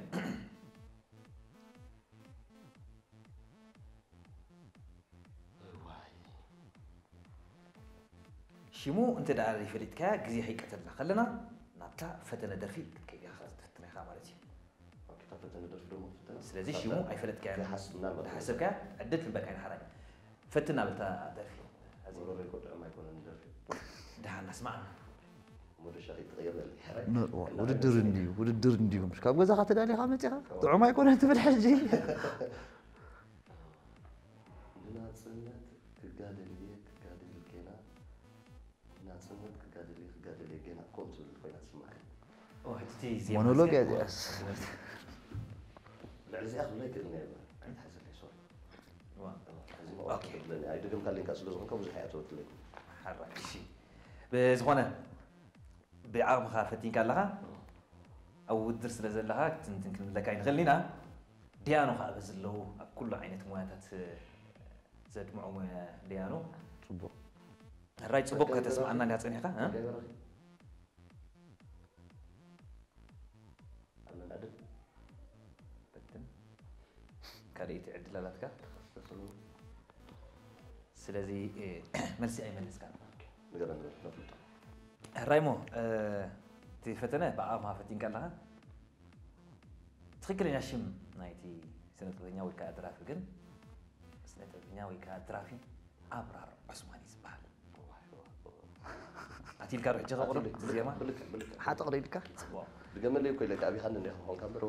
ዋይ። ሽሙ እንተ ደኣ ዘይፈሊጥካያ ግዜ ከይቀተልና ከለና ናብታ ፈተነ ደርፊ ክትከይድ ኢኻ ክትፍትና ኢኻ ማለት እዩ። ኦኬ፣ እታ ፈተነ ደርፊ ደሞ ፈተነ። ስለዚ ሽሙ ኣይፈለጥካያ ክሓስ ምናልባት ድሓሰብካ ዕድል ክንበካ ኢና ሓራይ ፈትና ብልታ ደርፊ። ጎረሮ ይቆጥዕም ኣይኮነን ደርፊ። ደሓን ኣስማዕና። ሞደሻ ከይትቕየር በል። ን- ዋ፣ ውድድር እንድዩ ውድድር እንድዩ ምሽ ካብ ገዛኻ ተዳሊኻ መፂኻ ጥዑም ኣይኮነን ትብል ሕጂ ንናጽነት ክጋደል እየ ክጋደል ጌና። ንናጽነት ክጋደል እየ ክጋደል እየ ጌና። ኮም ትብል ኮይና ትስማዓኒ። ኦ፣ ሕጂ እቲ ዜማ ሞኖሎግ እዚ እያ እዚኣስ። ልዕሊ እዚኣ ክብላ ይክእል ነይሩ። ኣይትሓዘለይ፣ ሶሪ። ዋ፣ ሕዚ መቐረት ኦኬ። ክብለኒ። ኣይደገምካለይን ከኣ ስለ ዝኾንካ ብዙሕ ኣይኣተወትለይ። ሓራይ፣ እሺ። ብዝኾነ ብዓቕምኻ ፈቲንካ ኣለኻ። ኣብ ውድድር ስለ ዘለኻ ክትንትን ክንብለካ ኣይንኽእልን ኢና። ዲያኖ ከዓ በዚ ኣለዉ ኣብ ኩሉ ዓይነት ሞያታት ዘድምዑ ሞያ ዲያኖ። ፅቡቕ ሕራይ ፅቡቕ ከተስማዓና እንዲኻ ፀኒሕካ እ? ገበረኺ። ኣብ መናድብ ፈትን ካልኣይቲ ዕድል ኣላትካ። ተስፋ ሰለሙን። ስለዚ እ፣ መልሲ ኣይመለስካን። ንገረኒ በል፣ ነፍልጦ። ሕራይ እሞ እ፣ እቲ ፈተነ ብዓቕምኻ ፈቲንካ ኣለኻ። ትኽክለኛ ሽም ናይቲ ስነ ጥበበኛ ወይ ከዓ ደራፊ ግን ስነ ጥበበኛ ወይ ከዓ ደራፊ ኣብራር ዑስማን እዩ ዝበሃል። ኣቲልካ ዶ ሕጂ ከቕርብ ብልክዕ፣ ዜማ? ብልክዕ፣ ብልክዕ። ሓጥቕሪ ኢልካ ጽቡቕ። ድገመለይ እኮ ኢለካ፣ ኣቢኻኒ እንዲኻ ክኾንካ እምበር።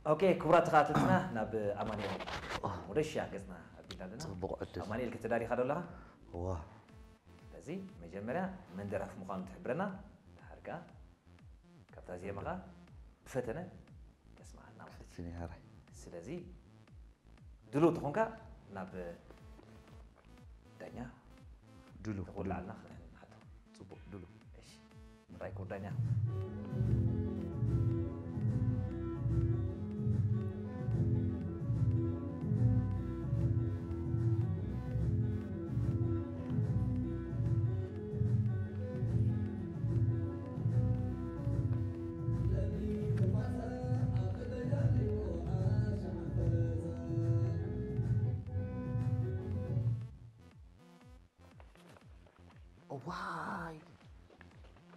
ኦኬ፣ ክቡራት ተኸታተልትና ናብ ኣማኑኤል ሞደሻ ገጽና ኣቢልና ኣለና። ጽቡቕ ዕድል። ኣማኑኤል፣ ከተዳሊኻ ዶ ኣለኻ? ዋ ስለዚ መጀመርያ መን ደራፊ ምዃኑ ትሕብረና፣ ድሓር ከኣ ካብታ ዜማኻ ብፈተነ ተስማዓና ማለት እዩ። ስኒ ሓራይ ስለዚ ድሉው ተኾንካ ናብ ዳኛ ድሉ ተወላዕልና ክንሕቶ። ጽቡቕ ድሉ እሺ፣ ራይኮ ዳኛ። ዋይ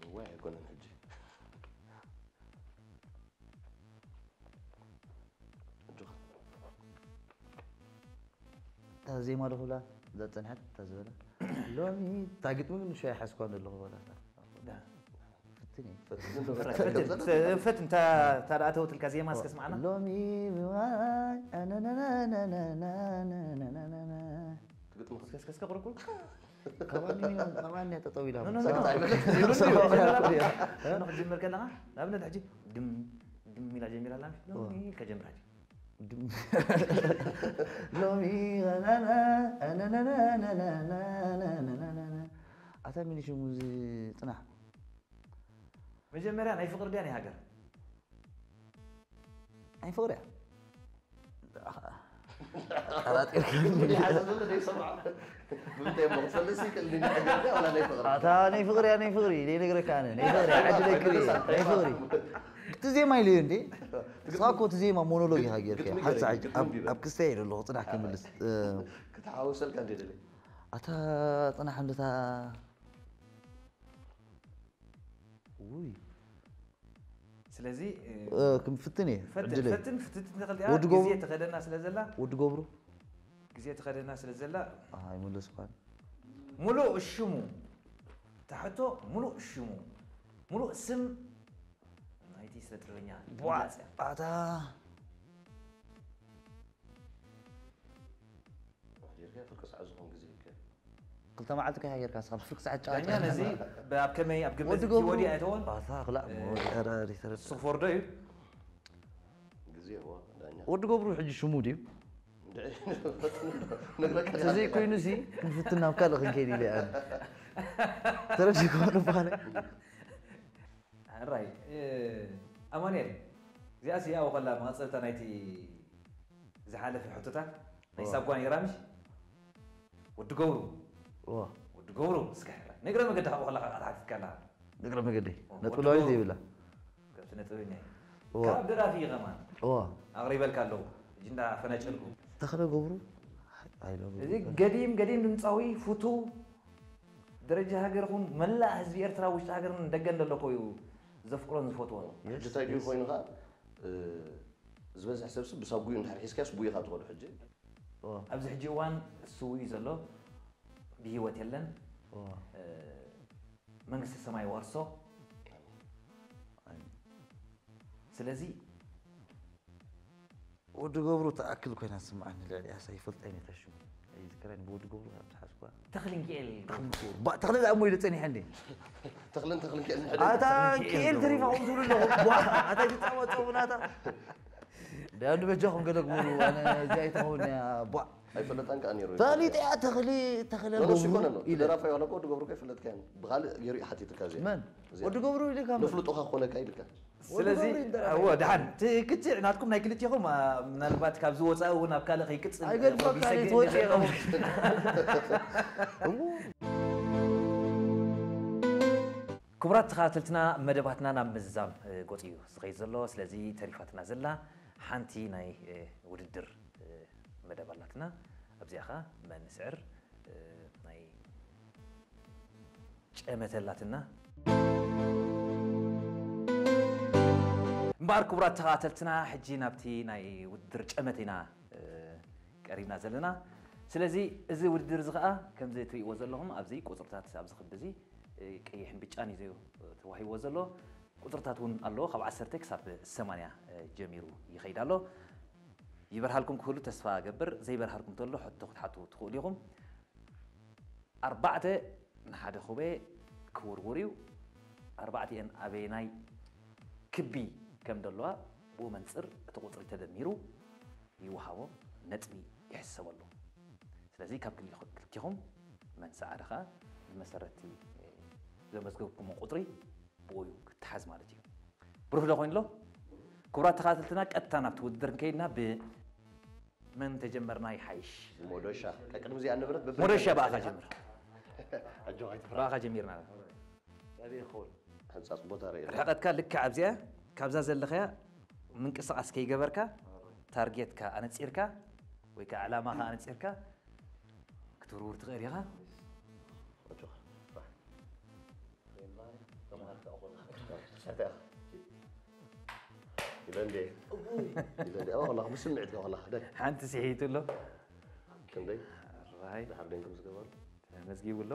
እዋይ ኣይኮነን ሕጂ። ዜማ ዶ ክብላ እዛ ጸንሐት እታ ዝበላ ሎሚ እታ ግጥሚ ግን ንሻይ ሓዝኳ ዘለኹ በላ። ፍትን እዩ። ፈት እንተ ዳኣ ተውትልካ ዜማ እስከ ስማዕና። ሎሚ ብዋይ ኣነነነነነነነነነነ ትግጥሙ እስከ እስከ እስከ ቁርቁር ካባኒ ካባኒ ጠጠው ኢላ ኖ፣ ኖ፣ ኖ። ኖ፣ ክጅምር ከለኻ ንኣብነት ሕጂ ድም ድም ኢላ ጀሚራ ኣላ ሎሚ ኢልካ ጀምር ሕጂ ሎሚ ኣታ ሚኒ ሽሙ እዚ ጽናሕ መጀመርያ ናይ ፍቅሪ ድያ ናይ ሃገር ናይ ፍቅሪ እያ ሓሰብ ዘሎ ዘይሰምዓ ብምንታይ እሞ ክትፈልጥ ይክእል ናይ ፍቅሪ ኣታ ናይ ፍቅሪ እያ ናይ ፍቅሪ ዘይነግረካ ኣነ ናይ ፍቅሪ እያ ዕድለይ ክርኢ ናይ ፍቅሪ እቲ ዜማ ኢለዮ እንዴ ንስኻ እኮ እቲ ዜማ ሞኖሎግ ኢኻ ጌርካ ግጥሚ ሓንሳ ገይረ፣ ሕጂ ግጥሚ ኣብ- እንዲበል። ኣብ ክስታይ ኣለኹ ጽናሕ ክምልስ እ፣ ክትሓወሰልካ እንደ ደለ ኣታ ጽናሕ እንደታ ውይ ስለዚ እ፣ እ፣ ክንፍትን እየ ፈትን ዕድለይ ፈትን ፍትት ንኽእል ወዲ ዲኣ ገብሩ። ግዜ ተኸደና ስለ ዘላ ወዲ ገብሩ ግዜ ተኸደና ስለ ዘላ ኣይመለስኳን ሙሉእ ሽሙ ታሕቶ ሙሉእ ሽሙ ሙሉእ ስም ናይቲ ስነ ጥበበኛ ዋ ምግላጽ እያ። ኣታ ጀርካ ፍርቂ ሰዓት ዝኾን ግዜ ይከ ክልተ መዓልቲ ከ ሃገርካ ስኻ ብፍርቂ ሰዓት ጫወታ ዳኛ ነዚ ኣብ ከመይ ኣብ ግምት ወዲ ገብሩ ወዲ ኣይተውን ኣታ ክላእ እ፣ ሞዲ ኣራሪ ተረድ ሱቅ ፎርዶ እዩ ግዜ እዋ ዳኛ ወዲ ገብሩ ሕጂ ሽሙ ድዩ ነግረካ ተዘይ ኮይኑ ሲ ክንፍትን ናብ ካልእ ክንከይድ ኢለ ኣነ ተረዲእካ ምባለ ራይ ኣማኑኤል እዚኣ ሲ ኣብኡ ከላ መቐፀልታ ናይቲ ዝሓለፈ ሕቶታት ናይ ሳጓ ነይራ ምሽ ወዲ ገብሩ ዋ ወዲ ገብሩ እስከ ነግረ መገዲ ካብኡ ከላ ክትሓትት ከላ ንግረ መገደይ ኦ፣ ነጥቢ ወዲ ለዋይ ገብሩ። ዘይብላ ከምቲ ነጥበኛ እዩ ዋ ካብ ደራፊ እዩ ከማን ዋ ኣቕሪበልካ ኣለዉ እጅ እንዳፈነጨልኩ ተኽለ ገብሩ ኣይሎ እዚ ገዲም ገዲም ድምፃዊ ፍቱ ደረጃ ሃገር ኹን መላእ ህዝቢ ኤርትራ ውሽጢ ሃገርን ደገን ዘሎ እኮ እዩ ዘፍቅሮን ዝፈትዎን ሕጂ እንታይ ድዩ ኮይኑ ከዓ እ፣ ዝበዝሕ ሰብሲ ብሳጉኡ እንድሕር ሒዝካስ ቡኢኻ ትኸዱ ሕጂ ኣብዚ ሕጂ እዋን ስውእ እዩ ዘሎ ብህይወት የለን እ፣ መንግስቲ ሰማይ ወርሶ ስለዚ ወዲ ገብሩ ተኣክል ኮይና ስምዓኒ ልዕሊ ኣሳ ይፈልጠ ነታ ሽሙ ኣይዝክረኒ ብወዲ ገብሩ ካብ ዝሓዝኳ ተኽልንክኤል ባ ተኽለ ዝኣሞ ኢሉ ጸኒሐ እንዴ ተኽልን ተኽልን ክእል ኣታ ክኤል ተሪፋኹም ትብሉ ኣለኹም ቧ ኣታ ግጻወ ጸቡናታ ዳንዱ በጃኹም ገለ ግበሩ ኣነ እዚ ኣይትኸውን እያ ቧ ኣይፈለጣን ከዓ ነይሩ ፈሊጠ እያ ተኽሊ ተኽለ ነሱ ገብሩ ይኮነ ነው ኢለ ደራፋ የሆነ እኮ ወዲ ገብሩ ከይፈለጥካ እዮም ብካልእ ገይሩ ይሓቲትካ እዚኣ መን እዚኣ። ወዲ ገብሩ ኢልካ መን? ንፍልጦ ካብ ኮነካ ኢልካ ስለዚ ወዲ ገብሩ ይደረፍ። እዎ ድሓን እቲ ክትዕ ናትኩም ናይ ክልቲኹም አ፣ ምናልባት ካብዚ ወፃኢ እውን ኣብ ካልእ ከይቅፅል ኣይገድፈካ ቢሰገ ትወፅእ እንደ ኢኹም። ክቡራት ተኸታተልትና መደባትና ናብ ምዝዛም እ፣ ጎፂ እዩ ዝኸይድ ዘሎ ስለዚ ተሪፋትና ዘላ ሓንቲ ናይ እ፣ ውድድር እ፣ መደብ ኣላትና ኣብዚኣ ኸ መን ንስዕር እ፣ ናይ ጨመተ ኣላትና እምበኣር ክቡራት ተኸታተልትና ሕጂ ናብቲ ናይ ውድድር ጨመተ ኢና እ፣ ቀሪብና ዘለና ስለዚ እዚ ውድድር እዚ ከዓ ከምዚ ትርእይዎ ዘለኹም ኣብዚ ቁፅርታት ኣብዚ ክቢ እዚ እ፣ ቀይሕን ብጫን እዩ ተዋሂብዎ ዘሎ ቁፅርታት እውን ኣለዎ ካብ ዓሰርተ ክሳብ ሰማንያ እ፣ ጀሚሩ ይኸይድ ኣሎ ይበርሃልኩም ክህሉ ተስፋ ገብር ዘይበርሃልኩም ተሎ ሕቶ ክትሓቱ ትኽእሉ ኢኹም ኣርባዕተ ንሓደ ኩበየ ክውርውር እዩ ኣርባዕቲኤን ኣበየናይ ክቢ ከም ዘለዋ ብኡ መንፅር እቲ ቁፅሪ ተደሚሩ ይወሃቦ ነጥቢ ይሕሰበሉ ስለዚ ካብ ክልቲኹም መን ሰዓረ ከዓ ብመሰረቲ ዘመዝገብኩሞ ቁፅሪ ብኡ እዩ ክትሓዝ ማለት እዩ ብሩህ ዶ ኮይኑሎ ክቡራት ተኸታተልትና ቀጥታ ናብቲ ውድድር እንከይድና ብ መን ተጀመርና ይሓይሽ ሞዶሻ ቅድሚ እዚኣ ንብረት ሞደሻ ብኣኻ ጀምር ኣጆኻ ኣይትፍራ ብኣኻ ጀሚርና ኣበይ ይኸውን ሕንፃፅ ቦታ ርእ ርሕቐትካ ልክዕ ኣብዚኣ ካብዛ ዘለኸያ ምንቅስቃስ ከይገበርካ ታርጌትካ ኣነፂርካ ወይ ከዓ ዕላማኻ ኣነፂርካ ክትውርውር ትኽእል ኢኻ ኢለ እንዴ ኢለ እንዴ ኣዋ ከላኹ ብስምዒት ከላኹ ደግ ሓንቲ ስሒቱ ኣሎ ክንደይ ራይ ድሓር ደንግም ዝገበሩ ተመዝጊቡ ኣሎ።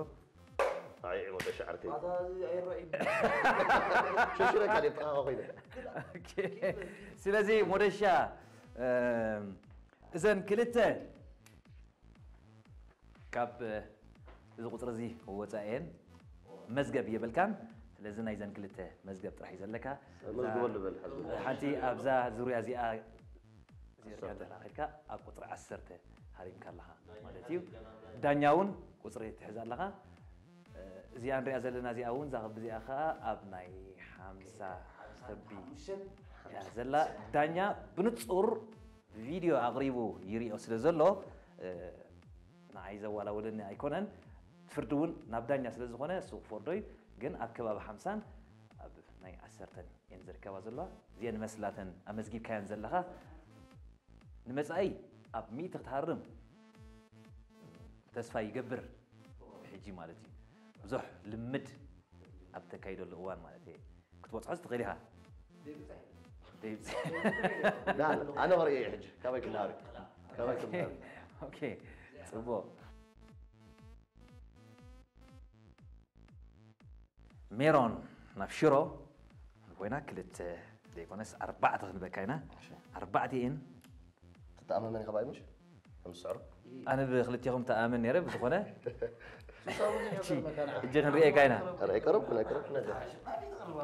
ኣይ ሞደሻ ዓርከይ ኣታ እዚ ኣይረኣይ ሽሽረካ ደጥቃ ኮይነ ኦኬ። ስለዚ ሞደሻ እም፣ እዘን ክልተ ካብ እዚ ቁፅሪ እዚ ወፃኤን መዝገብ የብልካን። ስለዚ ናይዘን ክልተ መዝገብ ጥራሕ እዩ ዘለካ። መዝግበሉ በል ሓዚ ሓንቲ ኣብዛ ዙርያ እዚኣ ዚርካ ኣለኻ ከድካ ኣብ ቁፅሪ ዓሰርተ ሃሪምካ ኣለኻ ማለት እዩ። ዳኛ እውን ቁፅሪ ትሕዝ ኣለኻ። እዚኣ ንሪኣ ዘለና እዚኣ እውን እዛ ክቢ እዚኣ ከዓ ኣብ ናይ ሓምሳ ክቢ እያ ዘላ። ዳኛ ብንፁር ቪድዮ ኣቕሪቡ ይሪኦ ስለ ዘሎ ንዓይ ዘዋላውለኒ ኣይኮነን። ፍርዲ እውን ናብ ዳኛ ስለ ዝኾነ እሱ ክፈርዶ እዩ። ግን ኣብ ከባቢ ሓምሳን ኣብ ናይ ዓሰርተን እየን ዝርከባ ዘለዋ። እዚአን መስላተን ኣመዝጊብካየን ዘለኻ ንመጻኢ ኣብ ሚእቲ ክትሃርም ተስፋ ይገብር። ሕጂ ማለት እዩ ብዙሕ ልምድ ኣብ ተካይደሉ እዋን ማለት እየ ክትበጽሖ ትኽእል ኢኻ። ደይብጽሕ ዳ ኣነ ወረ እየ ሕጂ ካበይ ክናሪ ካበይ ክናሪ ኦኬ ጽቡቕ። ሜሮን ናብ ሽሮ ኮይና ክልተ ዘይኮነስ ኣርባዕተ ክንበካ ኢና። ኣርባዕተ እየን። ትተኣማመኒ ከባይ ምሽ ከም ዝስዕሩ ኣነ ብክልቲኹም ተኣምን ነይረ ብዝኾነ ሕጂ ክንርእየካ ኢና። ኣይቀረብኩን ኣይቀረብኩን ነጋ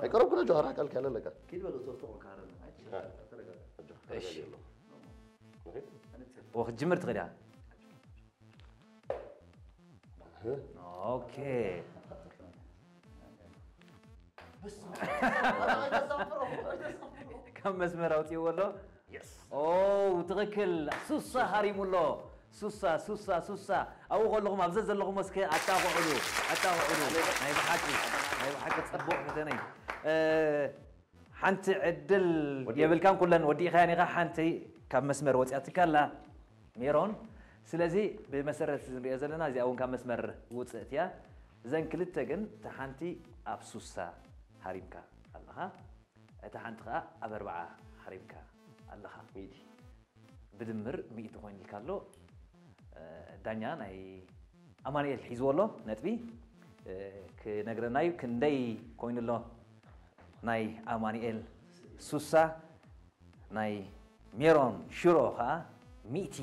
ኣይቀረብኩን ነጋ ጆሃር ሓቃል ካለ ለካ ኪድ በሉ ቶርቶ ካረና እሺ ወክትጅምር ትኽእል ኢኻ። ኦኬ ካብ መስመር ኣውፅእዎ ኣሎ። ኦ ትኽክል። ሱሳ ሃሪሙ ኣሎ። ሱሳ ሱሳ ሱሳ ኣብኡ ከለኹም ኣብዘ ዘለኹም እስከ ኣጣቕዕሉ ኣጣቕዕሉ። ናይ ብሓቂ ናይ ብሓቂ ፅቡቕ ፈተነ እዩ። ሓንቲ ዕድል የብልካን ኩለን ወዲእኻያን ኢኻ። ሓንቲ ካብ መስመር ወፂኣትካ ኣላ ሜሮን። ስለዚ ብመሰረት እዚ ንሪኦ ዘለና እዚኣ እውን ካብ መስመር ውፅእት እያ። እዘን ክልተ ግን እታ ሓንቲ ኣብ ሱሳ ሃሪምካ ኣለኻ፣ እታ ሓንቲ ከዓ ኣብ ኣርባዓ ሃሪምካ ኣለኻ። ሚእቲ ብድምር ሚእቲ ኮይኑልካ ኣሎ። ዳኛ ናይ ኣማኑኤል ሒዝዎ ኣሎ ነጥቢ ክነግረና እዩ። ክንደይ ኮይኑ ኣሎ ናይ ኣማኑኤል ሱሳ፣ ናይ ሜሮን ሽሮ ከዓ ሚእቲ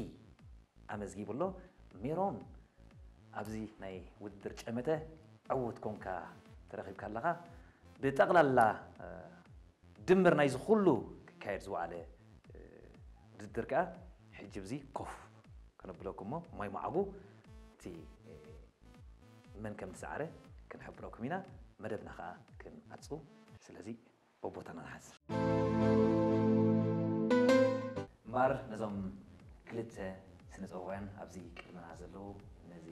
ኣመዝጊቡ ኣሎ። ሜሮን ኣብዚ ናይ ውድድር ጨመተ ዕውት ኮንካ ተረኺብካ ኣለኻ። ብጠቕላላ ድምር ናይዚ ኩሉ ክካየድ ዝወዓለ ውድድር ከኣ ሕጂ ብዚ ኮፍ ከነብለኩም እሞ ማይ መዓጉ እቲ መን ከም ዝሰዓረ ክንሕብረኩም ኢና። መደብና ከኣ ክንዓጹ ስለዚ በቦታና ንሓዝ። እምበኣር ነዞም ክልተ ስነ ጥበባውያን ኣብዚ ቅድመና ዘለዉ ነዚ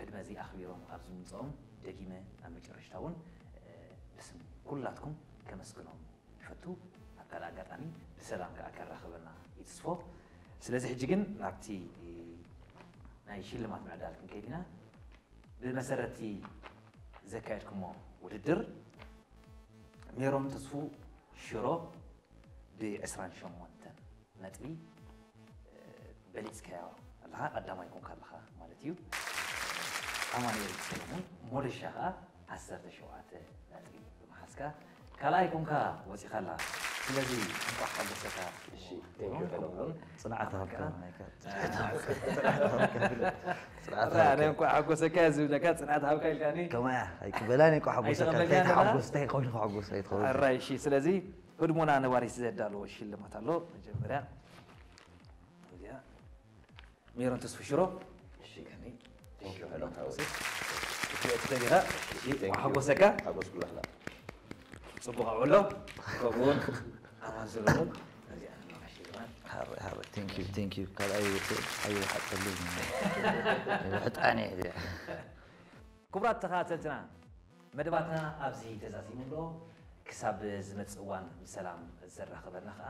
ዕድመ እዚ ኣኽቢሮም ኣብዚ ምምፅኦም ደጊመ ኣብ መጨረሽታ እውን ብስም ኩላትኩም ከመስግኖም ይፈቱ። ኣብ ካልእ ኣጋጣሚ ብሰላም ከዓ ከራኽበና ይትስፎ። ስለዚ ሕጂ ግን ናብቲ ናይ ሽልማት ምዕዳል ክንከይድ ኢና። ብመሰረቲ ዘካየድኩሞ ውድድር ሜሮን ተስፉ ሽሮ ብ28 ነጥቢ በሊፅካዮ ኣለኻ፣ ቀዳማይ ኮንካ ኣለኻ ማለት እዩ። ኣማኑኤል ሰለሙን ሞደሻ ከዓ ዓሰርተ ሸውዓተ ነጥቢ ብምሓዝካ ካልኣይ ኮንካ ወፂኻ ኣለኻ። ስለዚ እንኳዕ ሓጎሰካ። ጽንዓት ሃብካ ኣነ እንኳዕ ሓጎሰካ ዝብለካ ጽንዓት ሃብካ ኢልካኒ። ከማያ ኣይቅበላን እኮ ሓጎሰካ እንታይ ተሓጎስ እንታይ ኮይኑ ሓጎስ ኣይትኸውን። ኣራይ እሺ። ስለዚ ህድሞና ነባሪት ዘዳለዎ ሽልማት ኣሎ። መጀመርያ እዚኣ ሜሮን ተስፉ ሽሮ እሺ ከኒ እሺ ሄሎ ካውሲ እሺ ትኸዲራ እሺ ሓጎሰካ ሓጎስ ኩላህና ጽቡቕ ኣውሎ ከምኡውን ኣማን ሰለሙን እዚኣ ነባሪት ሽልማት ሃበ ሃበ thank you thank you ካልኣይ ወደ ኣይ ሓቀሉ ሕጣኔ እዚኣ ክቡራት ተኸታተልትና መደባትና ኣብዚ ተዛዚሙ ኣሎ። ክሳብ ዝመጽእ እዋን ብሰላም ዘራኽበና ኸኣ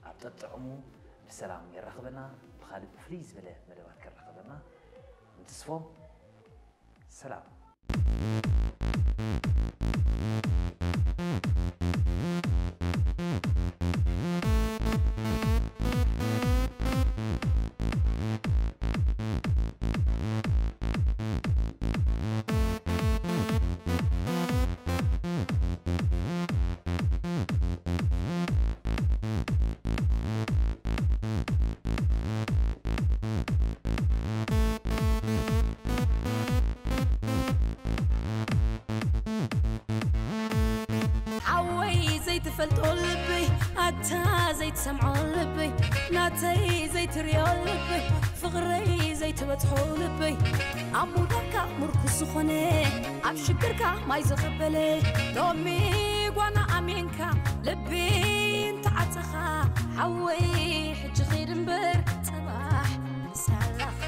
ኣብ ጠጥዕሙ ብሰላም የራኽበና። ብኻልእ ብፍልይ ዝበለ መደባት ከራኽበና ንትስፎ። ሰላም። ትፈልጦ ልበይ ኣታ ዘይትሰምዖ ልበይ ናተይ ዘይትሪኦ ልበይ ፍቕረይ ዘይትበጽሖ ልበይ ኣብ ምውዳቕካ ምርኩስ ዝኾነ ኣብ ሽግርካ ማይ ዝቕበለ ሎሚ ጓና ኣሜንካ ልቢ እንተዓጸኻ ሓወይ ሕጂ ኺድ እምበር ጽባሕ ምሳለኻ